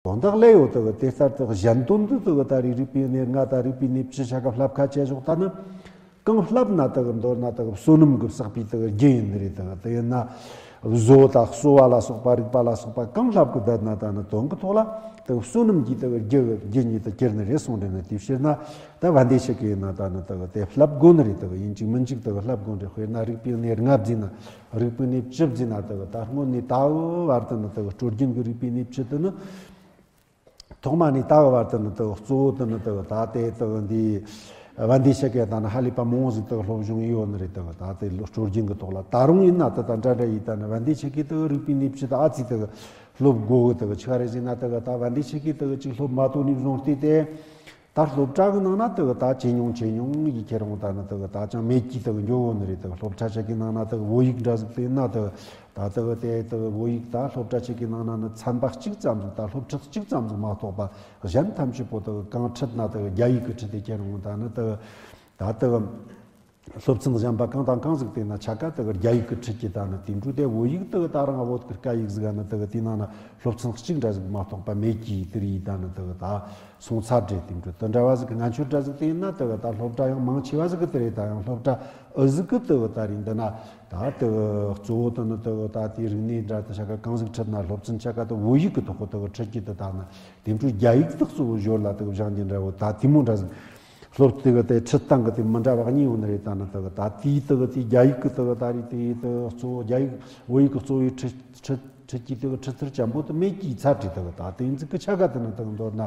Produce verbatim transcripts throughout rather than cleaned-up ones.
དོན་དག་ལས་ཡོད་དག་དེ་ལྟར་དག་གཞན་དོན་དུ་དག་ད་རེས་རིག་པའི་གནས་ལྔ་དང་རིག་པའི་གནས་བཅུ་ཆ་ག་བསླབ་ཁ་བྱས་ཞོག་ད་ནི། གང་བསླབ་ན་དག་མདོར་ན་དག་བསོད་ནམས་ཀྱི་བསགས་པའི་དག་རྒྱུ་ཡིན་ནི་རེད། དག་དེ་ཡིན་ན་བཟོ་དང་གསོ་བ་ལ་སོགས་པ་རིག་པ་ལ་སོགས་པ་གང་བསླབ་ཀྱི་བསྡད་ན་ད་ནི་དོན་གྱི་ཐོག་ལ་དག་བསོད་ནམས་ཀྱི་དག་རྒྱུ་རྒྱུ་ཉིད་དུ་གྱུར་ནི་རེད་གསུངས་རེད། ནི་དེའི་ཕྱིར་ན་ད་བན་དེ་ཆེ་གེ་ཡིན་ན་ད་ནི་དག་དེ་བསླབ་དགོས་ནི་རེད། དག་ཡིན་གཅིག་མིན་གཅིག་དག་བསླབ་དགོས་ནི་རེད། དཔེར་ན་རིག་པའི་གནས་ལྔ་བཟླས་ན་རིག་པའི་གནས་བཅུ་བཟླས་ན་དག་ད་སྔོན་ནས་ད་བར་དུ་ནི་དག་སྲོལ་རྒྱུན་གྱི་རིག་པའི་གནས་བཅུ་དེ་ནི། ཐོག་མ་ནས་ད་བར་དུ་ནི་དག་གཙོ་བོ་དེ་ནི་དག་ད་དེ་དག་འདི་བན་དེ་ཆེ་གེ་ད་ནི་ཧ་ལས་པ་མང་བོ་ཟིག་དག་སློབ་སྦྱོང་ཡོད་ནི་རེད། དག་ད་དེ་སྲོལ་རྒྱུན་གྱི་ཐོག་ལ་ད་རུང་ཡིན་ན་ད་ད་འདྲ་འདྲ་ཡིན། ད་ནི་བན་དེ་ཆེ་གེ་དག་རིག་པའི་གནས་བཅུ་ད་ཨ་ཙི་དག་སློབ་དགོས་གི། དག་ཆི་ག་རེད་ཟེར་ན་དག་ད་བན་དེ་ཆེ་གེ་དག་ཅིག་སློབ་མ་ཐོན་ནས་བཟུང་སྟེ་དེ་ད་སློབ་གྲྭ་གི་ནང་ན་དག་ད་ཇེ་ཉུང་ཇེ་ཉུང་ཡི་ཁྱེར་འོང་ད་ནི་དག་ད་ཅང་མེད་ཀྱི་དག་འགྱོ་གོ་ནི་རེད། དག་སློབ་གྲྭ་ཆེ་གེ་ནང་ན་དག་བོད་ཡིག་འདྲ་ཟིག་དེ་ཡིན་ན་དག་ད་ལྟ་བུ་དེ་ལྟ་བུ་བོད་ཡིག་ད་སློབ་གྲྭ་ཆེ་གེ་ནང་ན་ནི་ཚན་པ་གཅིག་ཙམ་ཟིག་ད་སློབ་ཁྲིད་གཅིག་ཙམ་ཟིག་མ་གཏོགས་པ་གཞན་ཐམས་ཅད་པོ་ལྟ་བུ་གང་ཁྲིད་ན་ལྟ་བུ་རྒྱ་ཡིག་གི་ཁྲིད་དེ་ཁྱེར་འོང་ད་ནི་ལྟ་བུ་ད་ལྟ་བུ་སློབ་ཚན་གཞན་པ་གང་དང་གང་ཟིག་བལྟས་ན་ཆ་ག་ལྟ་བུ་རྒྱ་ཡིག་གི་ཁྲིད་ཀྱི་ད་ནི་དེ་འཕྲོ་དེ་བོད་ཡིག་ལྟ་བུ་ད་རང་བོད་ཀྱི་སྐད་ཡིག་ཟིག་ནི་ལྟ་བུ་དེ་ནང་ན་སློབ་ཚན་གཅིག་འདྲ་ཟིག་མ་གཏོགས་པ་མེད་ཀྱི་དེ་རིགས་ད་ནི་ལྟ་བུ་ད་སོང་ཚར་རེད། དེ་འཕྲོ་དེ་འདྲ་བ་ཟིག་གི་ང་ཆོ་འདྲ་ཟིག་བལྟས་ན་ལྟ་བུ་ད་སློབ་གྲྭ་ཡང་མང་ཆེ་བ་ཟིག་གི་དེ་རེད། ད་ཡང་སློབ་གྲྭ་ཨུ་ཟིག་གི་ལྟ་བུ་ད་རིང་འདི་ན། ད་ལྟ་བུ་གཙོ་བོ་དེ་ནི་ལྟ་བུ་ད་དེའི་རིག་གནས་འདྲ་དེ་ཆ་ག་གང་ཟིག་ཁྲིད་ན་སློབ་ཚན་ཆ་ག་དེ་བོད་ཡིག་གི་ཐོག་གི་ལྟ་བུ་ཁྲིད་ཀྱི་དེ་ད་ནི་དེ་འཕྲོ་རྒྱ་ཡིག་དེ་གཙོ་བོ་ཞོར་ལ་ལྟ་བུ་སྦྱང་རྒྱུ་འདྲ་བོ་ད་དེ་མོ་འདྲ་ཟིག་སློབ་ལྟ་བུ་དེ་ཁྲིད་སྟངས་གི་དེ་མི་འདྲ་བ་གཉིས་ཡོད་ནི་རེད། ད་ནི་ལྟ་བུ་ད་དེའི་ལྟ་བུ་དེ་རྒྱ་ཡིག་གི་ལྟ་བུ་ད་རེད། དེའི་ལྟ་བུ་གཙོ་བོ་རྒྱ་ཡིག་བོད་ཡིག་གི་གཙོ་བོའི་ཁྲིད་ཁྲིད་ཁྲིད་ཀྱི་ལྟ་བུ་ཁྲིད་ཚུལ་ཅན་པོ་དེ་མེད་ཀྱི་ཚར་རེད། ལྟ་བུ་ད་དེ་ཟིག་གི་ཆ་ག་དེ་ནི་ལྟ་བུ་མདོར་ན་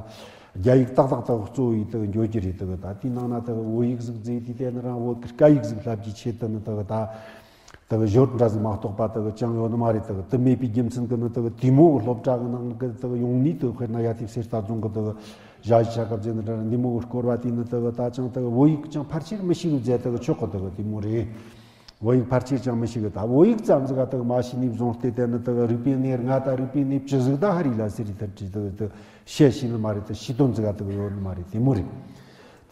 རྒྱ་ཡིག་ཏག་ཏག་ལྟ་བུ་གཙོ་བོའི་ལྟ་བུ་འགྱོ་རྒྱུ་རེད། ལྟ་བུ་ད་དེའི་ནང་ན་ལྟ་བུ་བོད་ཡིག་ཟིག་བཟླས་དུས་དེ་ནི་རང་བོད་ཀྱི་སྐད་ཡིག་ཟིག་བསླབ་རྒྱུའི་ཆེད་དུ་ནི་ལྟ་བུ་ད། དག་ཞོར་འདྲ་ཟིག་མ་གཏོགས་པ་དག་ཅང་ཡོད་ནི་མ་རེད། དག་དེ་མེད་པའི་རྒྱུ་མཚན་གྱིས་ནི་དག་དེ་མོ་གི་སློབ་གྲྭ་གི་ནང་གི་དག་ཡོང་ནི་དག་དཔེར་ན་ཡ་དེ་གསེར་རྟ་རྫོང་གི་དག་ཞ་ཡི་ཆ་ག་བརྩེ་ནི་འདྲ་འདི་མོ་གི་སྐོར་བ་དེ་ནི་དག་ད་ཅང་དག་བོད་ཡིག་ཅང་ཕལ་ཆེར་མི་ཤེས་གི་བཟླས་དག་ཆོག་གི། དག་དེ་མོ་རེད། བོད་ཡིག་ཕལ་ཆེར་ཅང་མི་ཤེས་གི། ད་བོད་ཡིག་ཙམ་ཟིག་ག་དག་མ་ཤེས་ནས་བཟུང་སྟེ་དེ་ནི་དག་རིག་པའི་གནས་ལྔ་དང་རིག་པའི་གནས་བཅུ་ཟིག་ད་ཧ་རི་ལ་སི་རི་ཐར་གྱི་དག་དག་བཤད་ཤེས་ནི་མ་རེད། དག་ཤེས་དོན་ཟིག་ག་དག་ཡོད་ནི་མ་རེད། དེ་མོ་རེད།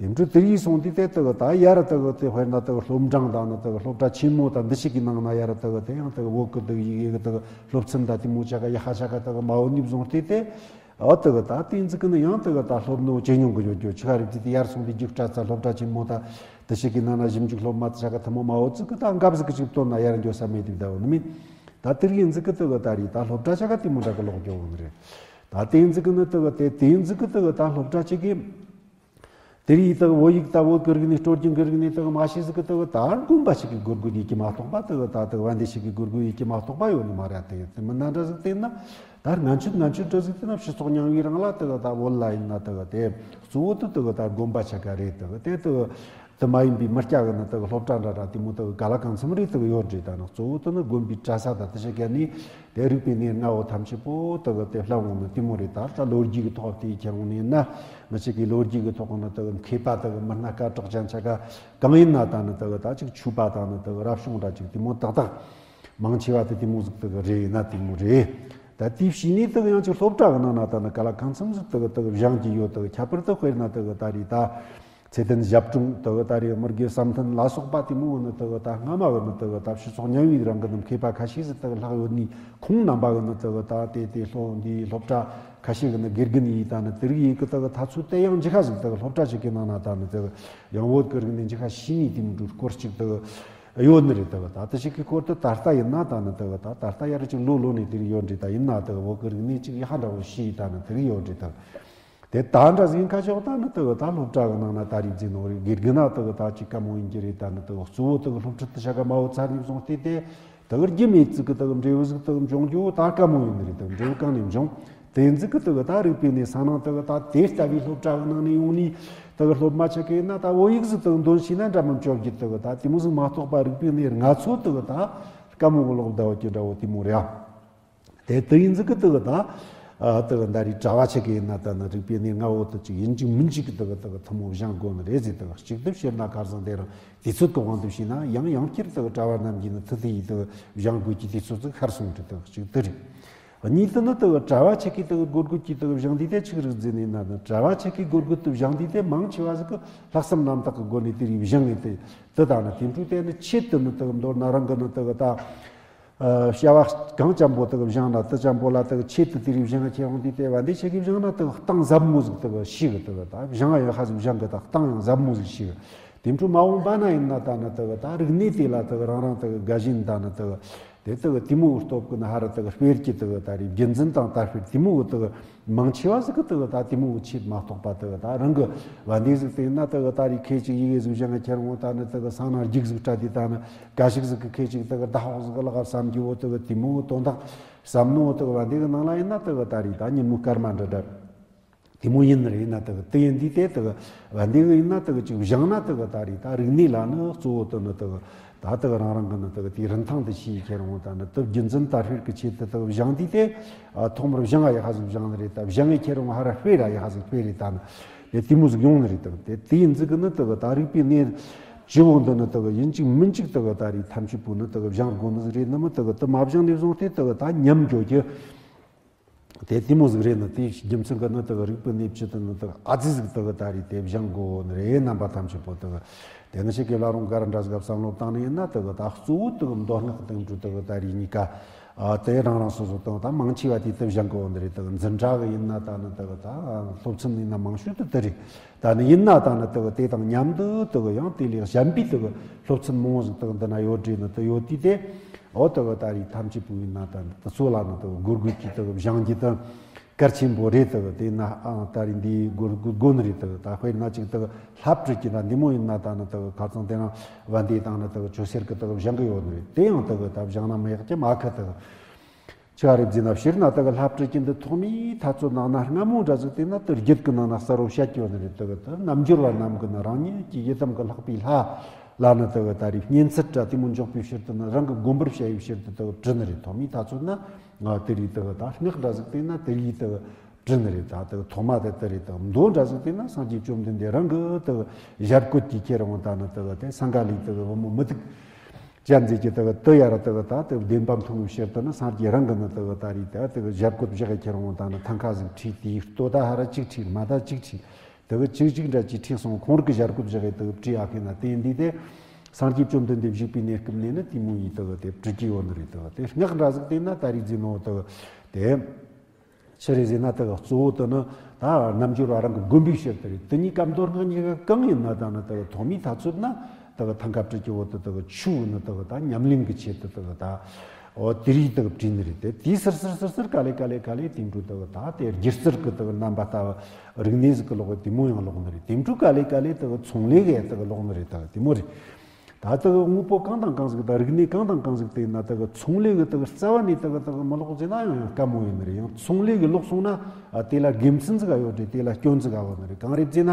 དེ་འཕྲོ་དེ་རིགས་སོང་དུས་དེ་དག་ད་ཡར་དག་དེ་དཔེར་ན་དག་སློབ་འབྲིང་དང་ནི་དག་སློབ་གྲྭ་ཆེན་མོ་དང་འདི་ཞིག་གི་ནང་ན་ཡར་དག་དེ་ཡང་དག་བོད་ཀྱི་དག་ཡི་གེ་གི་དག་སློབ་ཚན་དང་དེ་མོ་ཆ་ག་ཡ་ཧ་ཆ་ག་དག་མ་འོ་ནི་བཟུང་སྟེ་དེ་ཨོ་དག་ད་དེ་ཚིག་གི་ནི་ཡང་དག་ད་སློབ་ནོ་ཇེ་ཉུང་གི་ཡོད་རྒྱུ་ཆི་ག་རེད། དེ་དེ་ཡར་སོང་དུས་རྒྱུགས་སྤྲད་ཚ་སློབ་གྲྭ་ཆེན་མོ་དང་འདི་ཞིག་གི་ནང་ན་ཞིབ་འཇུག་སློབ་མ་དེ་ཆ་ག་ཐུན་མོང་མ་འོ་ཙི་གི་ད་འགབ་ཟིག་གི་ཅིག་བཏོན་ན་ཡར་འགྱོ་ས་མེད་དེ་བདའ་འོ་ནི་མིན། ད་དེ་རིགས་ཚིག་གི་དག་ད་རེད། ད་སློབ་གྲྭ་ཆ་ག་དེ་མོ་འདྲ་གི་ལོག་རྒྱུ་འོ་ནི་རེད། ད་དེ་ཚིག་གི་ནི་དག་དེ་དེ་ཚིག་གི་དག་ད་སློབ་གྲྭ་ཆེ་གི་དེ་རིགས་དག་བོད་ཡིག་དང་བོད་ཀྱི་རིག་གནས་སྲོལ་རྒྱུན་གྱི་རིག་གནས་དག་མ་ཤེས་ཟིག་གི་དག་ད་དགོན་པ་ཞིག་གི་སྒོར་དགོས་ཡིན་གྱི་མ་གཏོགས་པ། དག་ད་དག་བན་དེ་ཞིག་གི་སྒོར་དགོས་ཡིན་གྱི་མ་གཏོགས་པ་ཡོད་ནི་མ་རེད། དེ་དེ་མི་སྣ་འདྲ་ཟིག་བལྟས་ན་ད་ང་ཆོས་ང་ཆོས་འདྲ་ཟིག་བལྟས་ན་སྤྱི་ཚོགས་རྙིང་བའི་རིང་ལ་དག་ད་བོད་ལ་ཡིན་ན་དག་དེ་གཙོ་བོ་དུ་དག་ད་དགོན་པ་ཆ་ག་རེད། དག་དེ་དག་དུ་མ་ཡིན་པའི་མི་སྐྱ་གི་ནི་དག་སློབ་གྲྭ་འདྲ་འདྲ་དེ་མོ་དག་ག་ལ་གང་འཚམ་རེད་དག་ཡོད་རེད། ད་ནི་གཙོ་བོ་དུ་ནི་དགོན་པའི་གྲྭ་ས་དང་དེ་ཆ་ག་ནི། དེ་རིག་པའི་གནས་ལྔ་བོ་ཐམས་ཅད་པོ་དག་དེ་བསླབ་འོང་ནི་དེ་མོ་རེད། ད་ལྟ་ལོ་རྒྱུས་ཀྱི་ཐོག་དེ་ཁྱེར་འོང་ནི་ན་མི་ཞིག་གིས་ལོ་རྒྱུས་ཀྱི་ཐོག་ནི་དག་མཁས་པ་དག་མི་སྣ་སྐད་གྲགས་ཅན་ཆ་ག་གང་ཡིན་ན་ད་ནི་དག་ད་ཅིག་ཆོས་པ་དང་ནི་དག་རབ་བྱུང་འདྲ་ཅིག་དེ་མོ་ཏག་ཏག་མང་ཆེ་བ་དེ་དེ་མོ་ཟིག་དག་རེད་ཡིན་ན་དེ་མོ་རེད། ད་དེའི་ཕྱི་ནས་དག་ཡང་ཅིག་སློབ་གྲྭ་གི་ནང་ན་ད་ནི་ག་ལ་གང་འཚམ་ཟིག་དག་དག་སྦྱང་གི་ཡོད། དག་ཁྱད་པར་དུ་དཔེར་ན་དག་ད་རེད་ད། ཚེ་བརྟན་ཞབས་དྲུང་དག་ད་རེས་དམུ་དགེ་བསམ་གཏན་ལ་སོགས་པ་དེ་མོ་ནི་དག་ད་སྔ་མ་བ་ནི་དག་ད་ཕྱི་ཕྱོགས་ཉམས་པའི་རང་གི་ནི་མཁས་པ་ཁ་ཤས་ཟིག་དག་ལྷག་ཡོད་ནི་ཁོང་རྣམ་པ་གི་ནི་དག་ད་དེ་དེ་སློབ་འདིའི་སློབ་གྲྭ་ཁ་ཤས་གི་ནི་དགེ་རྒན་ཡིས་ད་ནི་དེ་རིགས་ཡིན་གི་དག་ཐ་ཚུལ་དེ་ཡང་འཇི་ཁ་ཟིག་དག་སློབ་གྲྭ་ཞིག་གི་ནང་ན་ད་ནི་དག་ཡང་བོད་ཀྱི་རིག་གནས་འཇི་ཁ་ཤེས་ནི་དེ་མོ་འགྲོ་སྐོར་ཅིག་དག་ཡོད་ནི་རེད། དག་ད་དེ་ཞིག་གི་སྐོར་དུ་ད་ལྟ་ཡིན་ན་ད་ནི་དག་ད་ད་ལྟ་ཡར་ཅིག་ལོ་ལོ་ནས་དེ་རིགས་ཡོད་འདྲི་ད་ཡིན་ན་དག་བོད་ཀྱི་རིག་གནས་ཅིག་ཡ་ཧ་འདྲ་བོ་ཤེས་ད་ནི་དེ་རིགས་ཡོད་འདྲི་ད། དེ་ད་འདྲ་ཟིན་ཁ་ཕྱོགས་ད་ནི་དེ་གི་ད་སློབ་གྲྭ་གི་ནང་ན་ད་རིག་འཛིན་ནོ་རེད། དགེ་རྒན་ན་དེ་གི་ད་ཅིག་དཀའ་མོ་ཡིན་གྱི་རེད། ད་ནི་དེ་གི་གཙོ་བོ་དེ་གི་སློབ་ཁྲིད་དུ་བྱ་དགའ་མ་བོ་ཚར་ནས་བཟུང་སྟེ་དེ་དེ་གི་རྒྱུ་མེད་ཚིག་གི་དེ་གི་འབྲས་བུ་ཟིག་དེ་གི་འབྱུང་རྒྱུ་ད་དཀའ་མོ་ཡིན་ནི་རེད། དེ་གི་འབྲས་བུ་གང་ནས་འབྱུང་དེ་ཟིག་གི་དེ་གི་ད་རིག་པའི་གནས་ས་ནང་དེ་གི་ད་དེ་ལྟ་བུའི་སློབ་གྲྭ་གི་ནང་ནས་ཡོང་ནི་དེ་གི་སློབ་མ་ཆ་གི་ཡིན་ན་ད་བོད་ཡིག་ཟིག་དེ་གི་འདོན་ཤེས་ན་འདྲ་མིན་བཅོ་བརྒྱད་དེ་གི་ད་དེ་མོ་ཟིག་མ་གཏོགས་པ་རིག་པའི་གནས་ང་ཚོ་དེ་གི་ད་དཀའ་མོ་གི་ལོག་ཟླ་བ་གི་འདྲ་བོ་དེ་མོ་རེད་ཨ། དེ་དེ་ཡིན་ཟིག་གི་དེ་གི་ད། ཨ་དེ་གི་ད་རེས་གྲྭ་བ་ཆེ་གི་ཡིན་ན་ད་ནི་རིག་པའི་གནས་ལྔ་བོ་དེ་ཅིག་ཡིན་གཅིག་མིན་གཅིག་གི་དེ་གི་དེ་གི་ཐུན་མོང་སྦྱང་དགོས་ནི་རེད་ཟེར། དེ་གི་གཅིག་ཏུ་བཤད་ན་ཁར་སང་དེ་རིང་དུས་ཚོད་གི་དབང་དུ་བྱས་ན་ཡང་ཡང་བསྐྱར་དེ་གི་གྲྭ་བ་རྣམས་ཀྱིས་ནི་ཐུ་ཐུ་ཡིས་དེ་གི་སྦྱང་དགོས་ཀྱི་དུས་ཚོད་ཅིག་ཁར་སོང་དུས་དེ་གི་གཅིག་དེ་རེད། གཉིས་དེ་ནི་དེ་གི་གྲྭ་བ་ཆེ་གི་དེ་གི་སྒོར་དགོས་ཀྱི་དེ་གི་སྦྱང་དུས་དེ་ཆི་རིགས་ཟེར་ནི་ཡིན་ན་ནི་གྲྭ་བ་ཆེ་གི་སྒོར་དགོས་དེ་སྦྱང་དུས་དེ་མང་ཆེ་བ་ཟིག་གི་ལྷག་བསམ་རྣམ་དག་གི་སྒོ་ནས་དེ་རིགས་སྦྱང་ངེས་དེ་དེ་དང་ནི་དེ་འཕྲོས་དེ་ནི་ཆེད་དུ་ནི་དེ་གི་མདོར་ན་རང་གི་ནི་དེ་གི་ད། བྱ་བ་གང་ཅན་པོ་དག་བཞེངས་ན་དེ་ཅན་པོ་ལ་དག་ཆེད་དུ་དེ་རིགས་བཞེངས་ཁྱེར་ཡོང་དུས་དེ་བ་འདི་ཆེ་གི་བཞེངས་ན་དག་གཏིང་ཟབ་མོ་ཟིག་དག་ཤེས་གི། དག་ད་བཞེངས་ཡ་ཧ་ཟིག་བཞེངས་གི། ད་གཏིང་ཡང་ཟབ་མོ་ཟིག་ཤེས་གི། དེ་འཕྲོ་མ་འོངས་པ་ན་ཡིན་ན་ད་ནི་དག་ད་རིག་གནས་དེ་ལ་དག་རང་རང་དག་དགའ་ཞེན་ད་ནི་དག་དེ་དག་དེ་མོ་གི་སྟོབས་ཀྱི་ནི་ཧ་ར་དག་སྤེལ་གྱི། དག་ད་རེས་རྒྱུན་འཛིན་དང་དར་སྤེལ་དེ་མོ་གི་དག་མང་ཆེ་བ་ཟིག་གི་དག་ད་དེ་མོ་གི་ཆེད་མ་གཏོགས་པ། དག་ད་རང་གི་བ་འདི་ཟིག་དེ་ཡིན་ན་དག་ད་རེས་ཁེ་ཅིག་ཡི་གེ་ཟིག་བཞེངས་ཁྱེར་འོང་ད་ནི་དག་སང་ན་རྒྱུགས་ཟིག་སྤྲད་དེ་ད་ནི་ག་ཞིག་ཟིག་གི་ཁེ་ཅིག་དག་ད་ཧོག་ཟིག་གི་ལག་བསམ་གྱི་བོ། དག་དེ་མོ་གི་དོན་དག་བསམ་ནོ་དག་བ་འདི་གི་ནང་ལ་ཡིན་ན་དག་ད་རེས་ད་ཉིན་མོ་སྐར་མ་འདྲ་འདྲ། དེ་མོ་ཡིན་ནི་རེད་ན་དག་དེ་ཡིན་དུས་དེ་དག་བ་འདི་གི་ཡིན་ན་དག་ཅིག་བཞེངས་ན་དག་ད་རེས་ད་རིག་གནས་ལ་ནི་གཙོ་བོ་དུ་ནི་དག་ད་དག་རང་རང་གི་ནི་དག་དེའི་རིན་ཐང་དུ་ཤེས་ཁྱེར་འོང་ད་ནི་དུ་རྒྱུན་འཛིན་དར་སྤེལ་གི་ཆེད་དུ་དག་བཞེངས་དུས་དེ་ཐོག་མར་བཞེངས་ཡ་ཧ་ཟིག་བཞེངས་ནི་རེད། ད་བཞེངས་ཡ་ཁྱེར་འོང་ཧ་ར་སྤེལ་ར་ཡ་ཧ་ཟིག་སྤེལ་རེད། ད་ནི་དེ་དེ་མོ་ཟིག་ཡོང་ནི་རེད། དག་དེ་དེ་ཡིན་ཟིག་གི་ནི་དག་ད་རིག་པའི་གནས་སྤྱི་བོ་འདི་ནི་དག་ཡིན་གཅིག་མིན་གཅིག་དག་ད་རེས་ཐམས་ཅད་པོ་ནི་དག་བཞེངས་དགོ་ནི་ཟིག་རེད། ནི་མི་དག་དུ་མ་བཞེངས་ནས་བཟུང་སྟེ་དག་ད་ཉམས་འགྱོ་རྒྱུ། དེ་དེ་མོ་ཟིག་རེད། ནི་དེའི་རྒྱུ་མཚན་གྱིས་ནི་དག་རིག་པའི་གནས་སྤྱི་དེ་ནི་དག་ཨ་ཙི་ཟིག་དག་ད་རེས་དེ་བཞེངས་དགོས་ནི་རེད། རྣམ་པ་ཐམས་ཅད་པོ་དག་དེ་ནི་ཞིག་གི་ལ་རུང་ག་ར་འདྲ་ཟིག་བསམ་བློ་བཏང་ནས་ཡིན་ན་དག་ད་གཙོ་བོ་དག་མདོ་སྔགས་དང་འབྲུ་དག་ད་རེས་གཉིས་ཀ་ཨ་དེ་རང་རང་སོ་སོ་དང་ད་མང་ཆེ་བ་དེ་དེ་བཞེངས་དགོས་ནི་རེད། དག་འཛིན་གྲྭ་གི་ཡིན་ན་ད་ནི་དག་ད་སློབ་ཚན་ཡིན་ན་མང་ཤོས་དེ་དེ་རེད། ད་ནི་ཡིན་ན་ད་ནི་དག་དེ་དང་མཉམ་དུ་དག་ཡང་དེ་ལས་གཞན་པའི་དག་སློབ་ཚན་མང་བོ་ཟིག་དག་འདི་ན་ཡོད་རེད། ནི་དེ་ཡོད་དུས་དེ། འོ་དག་ད་རེས་ཐམས་ཅད་པོ་ཡིན་ན་ད་དེ་ཚོ་ལ་ནི་དག་སྒོར་སྒོར་གྱི་དག་བཞེངས་རྒྱུ་དེ་གལ་ཆེན་པོ་རེད། དག་དེ་ན་ཨང་ད་རེས་འདི་སྒོར་སྒོར་དགོས་ནི་རེད། དག་ད་དཔེར་ན་ཅིག་དག་ལྷ་བྲིས་ཀྱི་ན་འདི་མོ་ཡིན་ན་ད་ནི་དག་ཁ་ཚང་དེ་རང་བན་དེ་དང་ནི་དག་ཅོ་སེར་གི་དག་བཞེངས་གི་ཡོད་ནི་རེད། དེ་ཡང་དག་ད་བཞེངས་ན་མི་ཡག་གི་མ་ཁ་དག་ཆི་ག་རེད་ཟེར་ན། སྤྱིར་ན་དག་ལྷ་བྲིས་ཀྱི་འདི་ཐོག་མའི་ཐ་ཚོད་ནང་ན་སྔ་མོ་འདྲ་ཟིག་དེ་ན་དེ་རྒྱུད་ཀྱི་ནང་ན་གསལ་བོ་བཤད་ཀྱི་ཡོད་ནི་རེད། དག་དེ་རྣལ་འབྱོར་བ་རྣམས་ཀྱི་ནི་རང་ཉིད་ཀྱི་ཡི་དམ་གྱི་ལྷག་པའི་ལྷ་ལ་ནི་དག་ད་རེས་བསྙེན་ཚུལ་འདྲ་དེ་མོ་འཇོག་པའི་ཕྱིར་དུ་ནི་རང་གི་བསྒོམ་པར་བྱ་བའི་ཕྱིར་དུ་དག་བྲིས་ནི་རེད། ཐོག་མའི་ཐ་ཚོད་ན་ང་དེ་རིགས་དག་ད་སྔགས་འདྲ་ཟིག་དེ་ན་དེ་ཡིས་དག་བྲིས་ནི་རེད། ད་དག་ཐོག་མ་དེ་དེ་རེད། དག་མདོ་འདྲ་ཟིག་དེ་ན་སངས་རྒྱས་བཅོམ་ལྡན་འདས་རང་གི་དག་ཞལ་བཀོད་ཀྱི་ཁྱེར་འོང་ད་ནི་དག་དེ་སངྒ་ལས་དག་བུ་མོ་མུ་ཏིག་ཅན་ཟིག་གི་དག་དེ་ཡར་དག་ད་དེ་བདེན་པ་མཐོང་བའི་ཕྱིར་དུ་ནི་སངས་རྒྱས་རང་གི་ནི་དག་ད་རེས་དག་དེ་ཞལ་བཀོད་བཞག་གི་ཁྱེར་འོང་ད་ནི་ཐང་ཀ་ཟིག་བྲིས། དེའི་ལྟོ་ད་ཧ་ར་གཅིག་བྲིས། མ་ད་གཅིག་བྲིས། དག་གཅིག་གཅིག་འདྲ་གཅིག་བྲིས་སོང་། ཁོང་རང་གི་ཞལ་བཀོད་བཞག་གི་དག་བྲིས་ཨ་ཁེ་ན་དེ་འདི་དེ་སངས་རྒྱས་བཅོམ་ལྡན་འདས་བཞུགས་པའི་གནས་སྐབས་ནས་ནི་དེ་མོ་ཡིས་དག་དེ་བྲིས་ཀྱི་ཡོད་ནི་རེད། དག་དེ་སྔགས་འདྲ་ཟིག་དེ་ན་ད་རེས་ཟིན་ནོ་དག་དེ། ཆི་རེད་ཟེར་ན་དག་གཙོ་བོ་དེ་ནི་ད་རྣལ་འབྱོར་བ་རང་གི་བསྒོམ་པའི་ཕྱིར་དུ་རེད། དེ་གཉིས་ཀ་མདོ་སྔགས་གཉིས་ཀ་གང་ཡིན་ན་ད་ནི་དག་ཐོག་མའི་ཐ་ཚོད་ན་དག་ཐང་ཀ་བྲིས་ཀྱི་འོག་ཏུ་དག་ཆུ་ནི་དག་ད་ཉམས་ལེན་གྱི་ཆེད་དུ་དག་ད་འོ་དེ་རིགས་དག་བྲིས་ནི་རེད། དེ་དེའི་ཟུར་ཟུར་ཟུར་ཟུར་ག་ལེ་ག་ལེ་ག་ལེ་དེ་འགྲོ་དག་ད་དེ་སྒྱུ་རྩལ་གྱི་དག་རྣམ་པ་ལྟ་བུ་རིག་གནས་ཟིག་གི་ལོག་དེ་མོ་ཡང་ལོག་ནི་རེད། དེ་འཕྲོ་ག་ལེ་ག་ལེ་དག་ཚོང་ལས་གི་དག་ལོག་ནི་རེད། དག་དེ་མོ་རེད། ད་དག་དངོས་པོ་གང་དང་གང་ཟིག་དང་རིག་གནས་གང་དང་གང་ཟིག་དེ་ཡིན་ན་དག་ཚོང་ལས་གི་དག་རྩ་བ་ནས་དག་དག་མི་ལོག་ཟེར་ན་ཡང་ཡང་དཀའ་མོ་ཡིན་ནི་རེད། ཡང་ཚོང་ལས་གི་ལོག་སོང་ན་ཨ་དེ་ལ་དགེ་མཚན་ཟིག་ག་ཡོད་རེད། དེ་ལ་སྐྱོན་ཟིག་ག་ཡོད་ནི་རེད། གང་རེད་ཟེར་ན་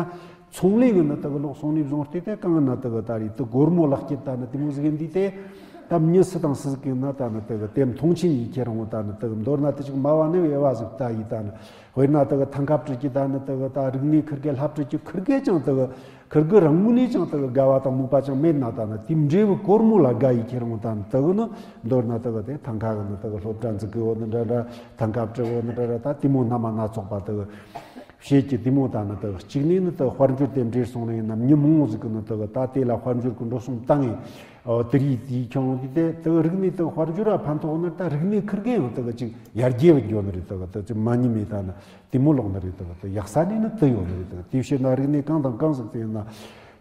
ཚོང་ལས་གི་ནི་དག་ལོག་སོང་ནས་བཟུང་སྟེ་དེ་གང་ཡིན་ན་དག་ད་རེད་དེ་སྒོར་མོ་ལག་སྐྱེད་ད་ནི་དེ་མོ་ཟིག་ཡིན་དུས་དེ་ད་མྱི་སུ་དང་སུ་ཟིག་ཡིན་ན་ད་ནི་དག་དེ་མཐོང་ཆེན་ཡིས་ཁྱེར་འོང་ད་ནི་དག་མདོར་ན་དེ་ཅིག་སྨྲ་བ་ནི་དབྱེ་བ་ཟིག་ད་ཡིས་ད་ནི་དཔེར་ན་དག་ཐང་ཀ་བྲིས་ཀྱི་ད་ནི་དག་ད་རིག་གནས་ཁུར་གེ་ལྷ་བྲིས་ཀྱི་ཁུར་གེ་ཅང་དག་ཁུར་གི་རང་ངོས་ནས་ཀྱང་དག་དགའ་བ་དང་མོས་པ་ཅང་མེད་ན་ད་ནི་དེ་འབྲས་བུ་སྒོར་མོ་ལ་དགའ་ཡི་ཁྱེར་འོང་ད་ནི་དག་ནི་མདོར་ན་དག་དེ་ཐང་ཀ་གི་ནི་དག་སློབ་གྲྭ་འཛུགས་གི་འོ་ནི་འདྲ་འདྲ། ཐང་ཀ་བྲི་འོ་ནི་འདྲ་འདྲ། ད་དེ་མོ་སྣ་མ་སྣ་ཚོགས་པ་དག་བྱེད་ཀྱི་དེ་མོ་ད་ནི་དག་གཅིག་ནས་ནི་དག་དཔལ་འབྱོར་དེ་འབྲེལ་སོང་ནས་ཡིན་ན་མྱི་མང་བོ་ཟིག་གི་ནི་དག་ད་དེ་ལ་དཔལ་འབྱོར་གི་འགྲོ་སོང་བཏང་ངས་དེ་རིགས་དེའི་ཁྱོན་དེ་དེ་དག་རིག་གནས་དག་དཔལ་འབྱོར་ལ་ཕན་ཐོགས་ནི་ད་རིག་གནས་ཁུར་གེ་ཡང་དག་ཅིག་ཡར་རྒྱས་བུད་འགྱོ་ནི་རེད། དག་དག་ཅིག་མ་ཉིད་མེད་ད་ནི། དེ་མོ་ལོག་ནི་རེད། དག་དེ་ཡག་ས་ནས་ནི་དེ་ཡོད་ནི་རེད། དག་དེའི་ཕྱིར་ན་རིག་གནས་གང་དང་གང་ཟིག་དེ་ཡིན་ན་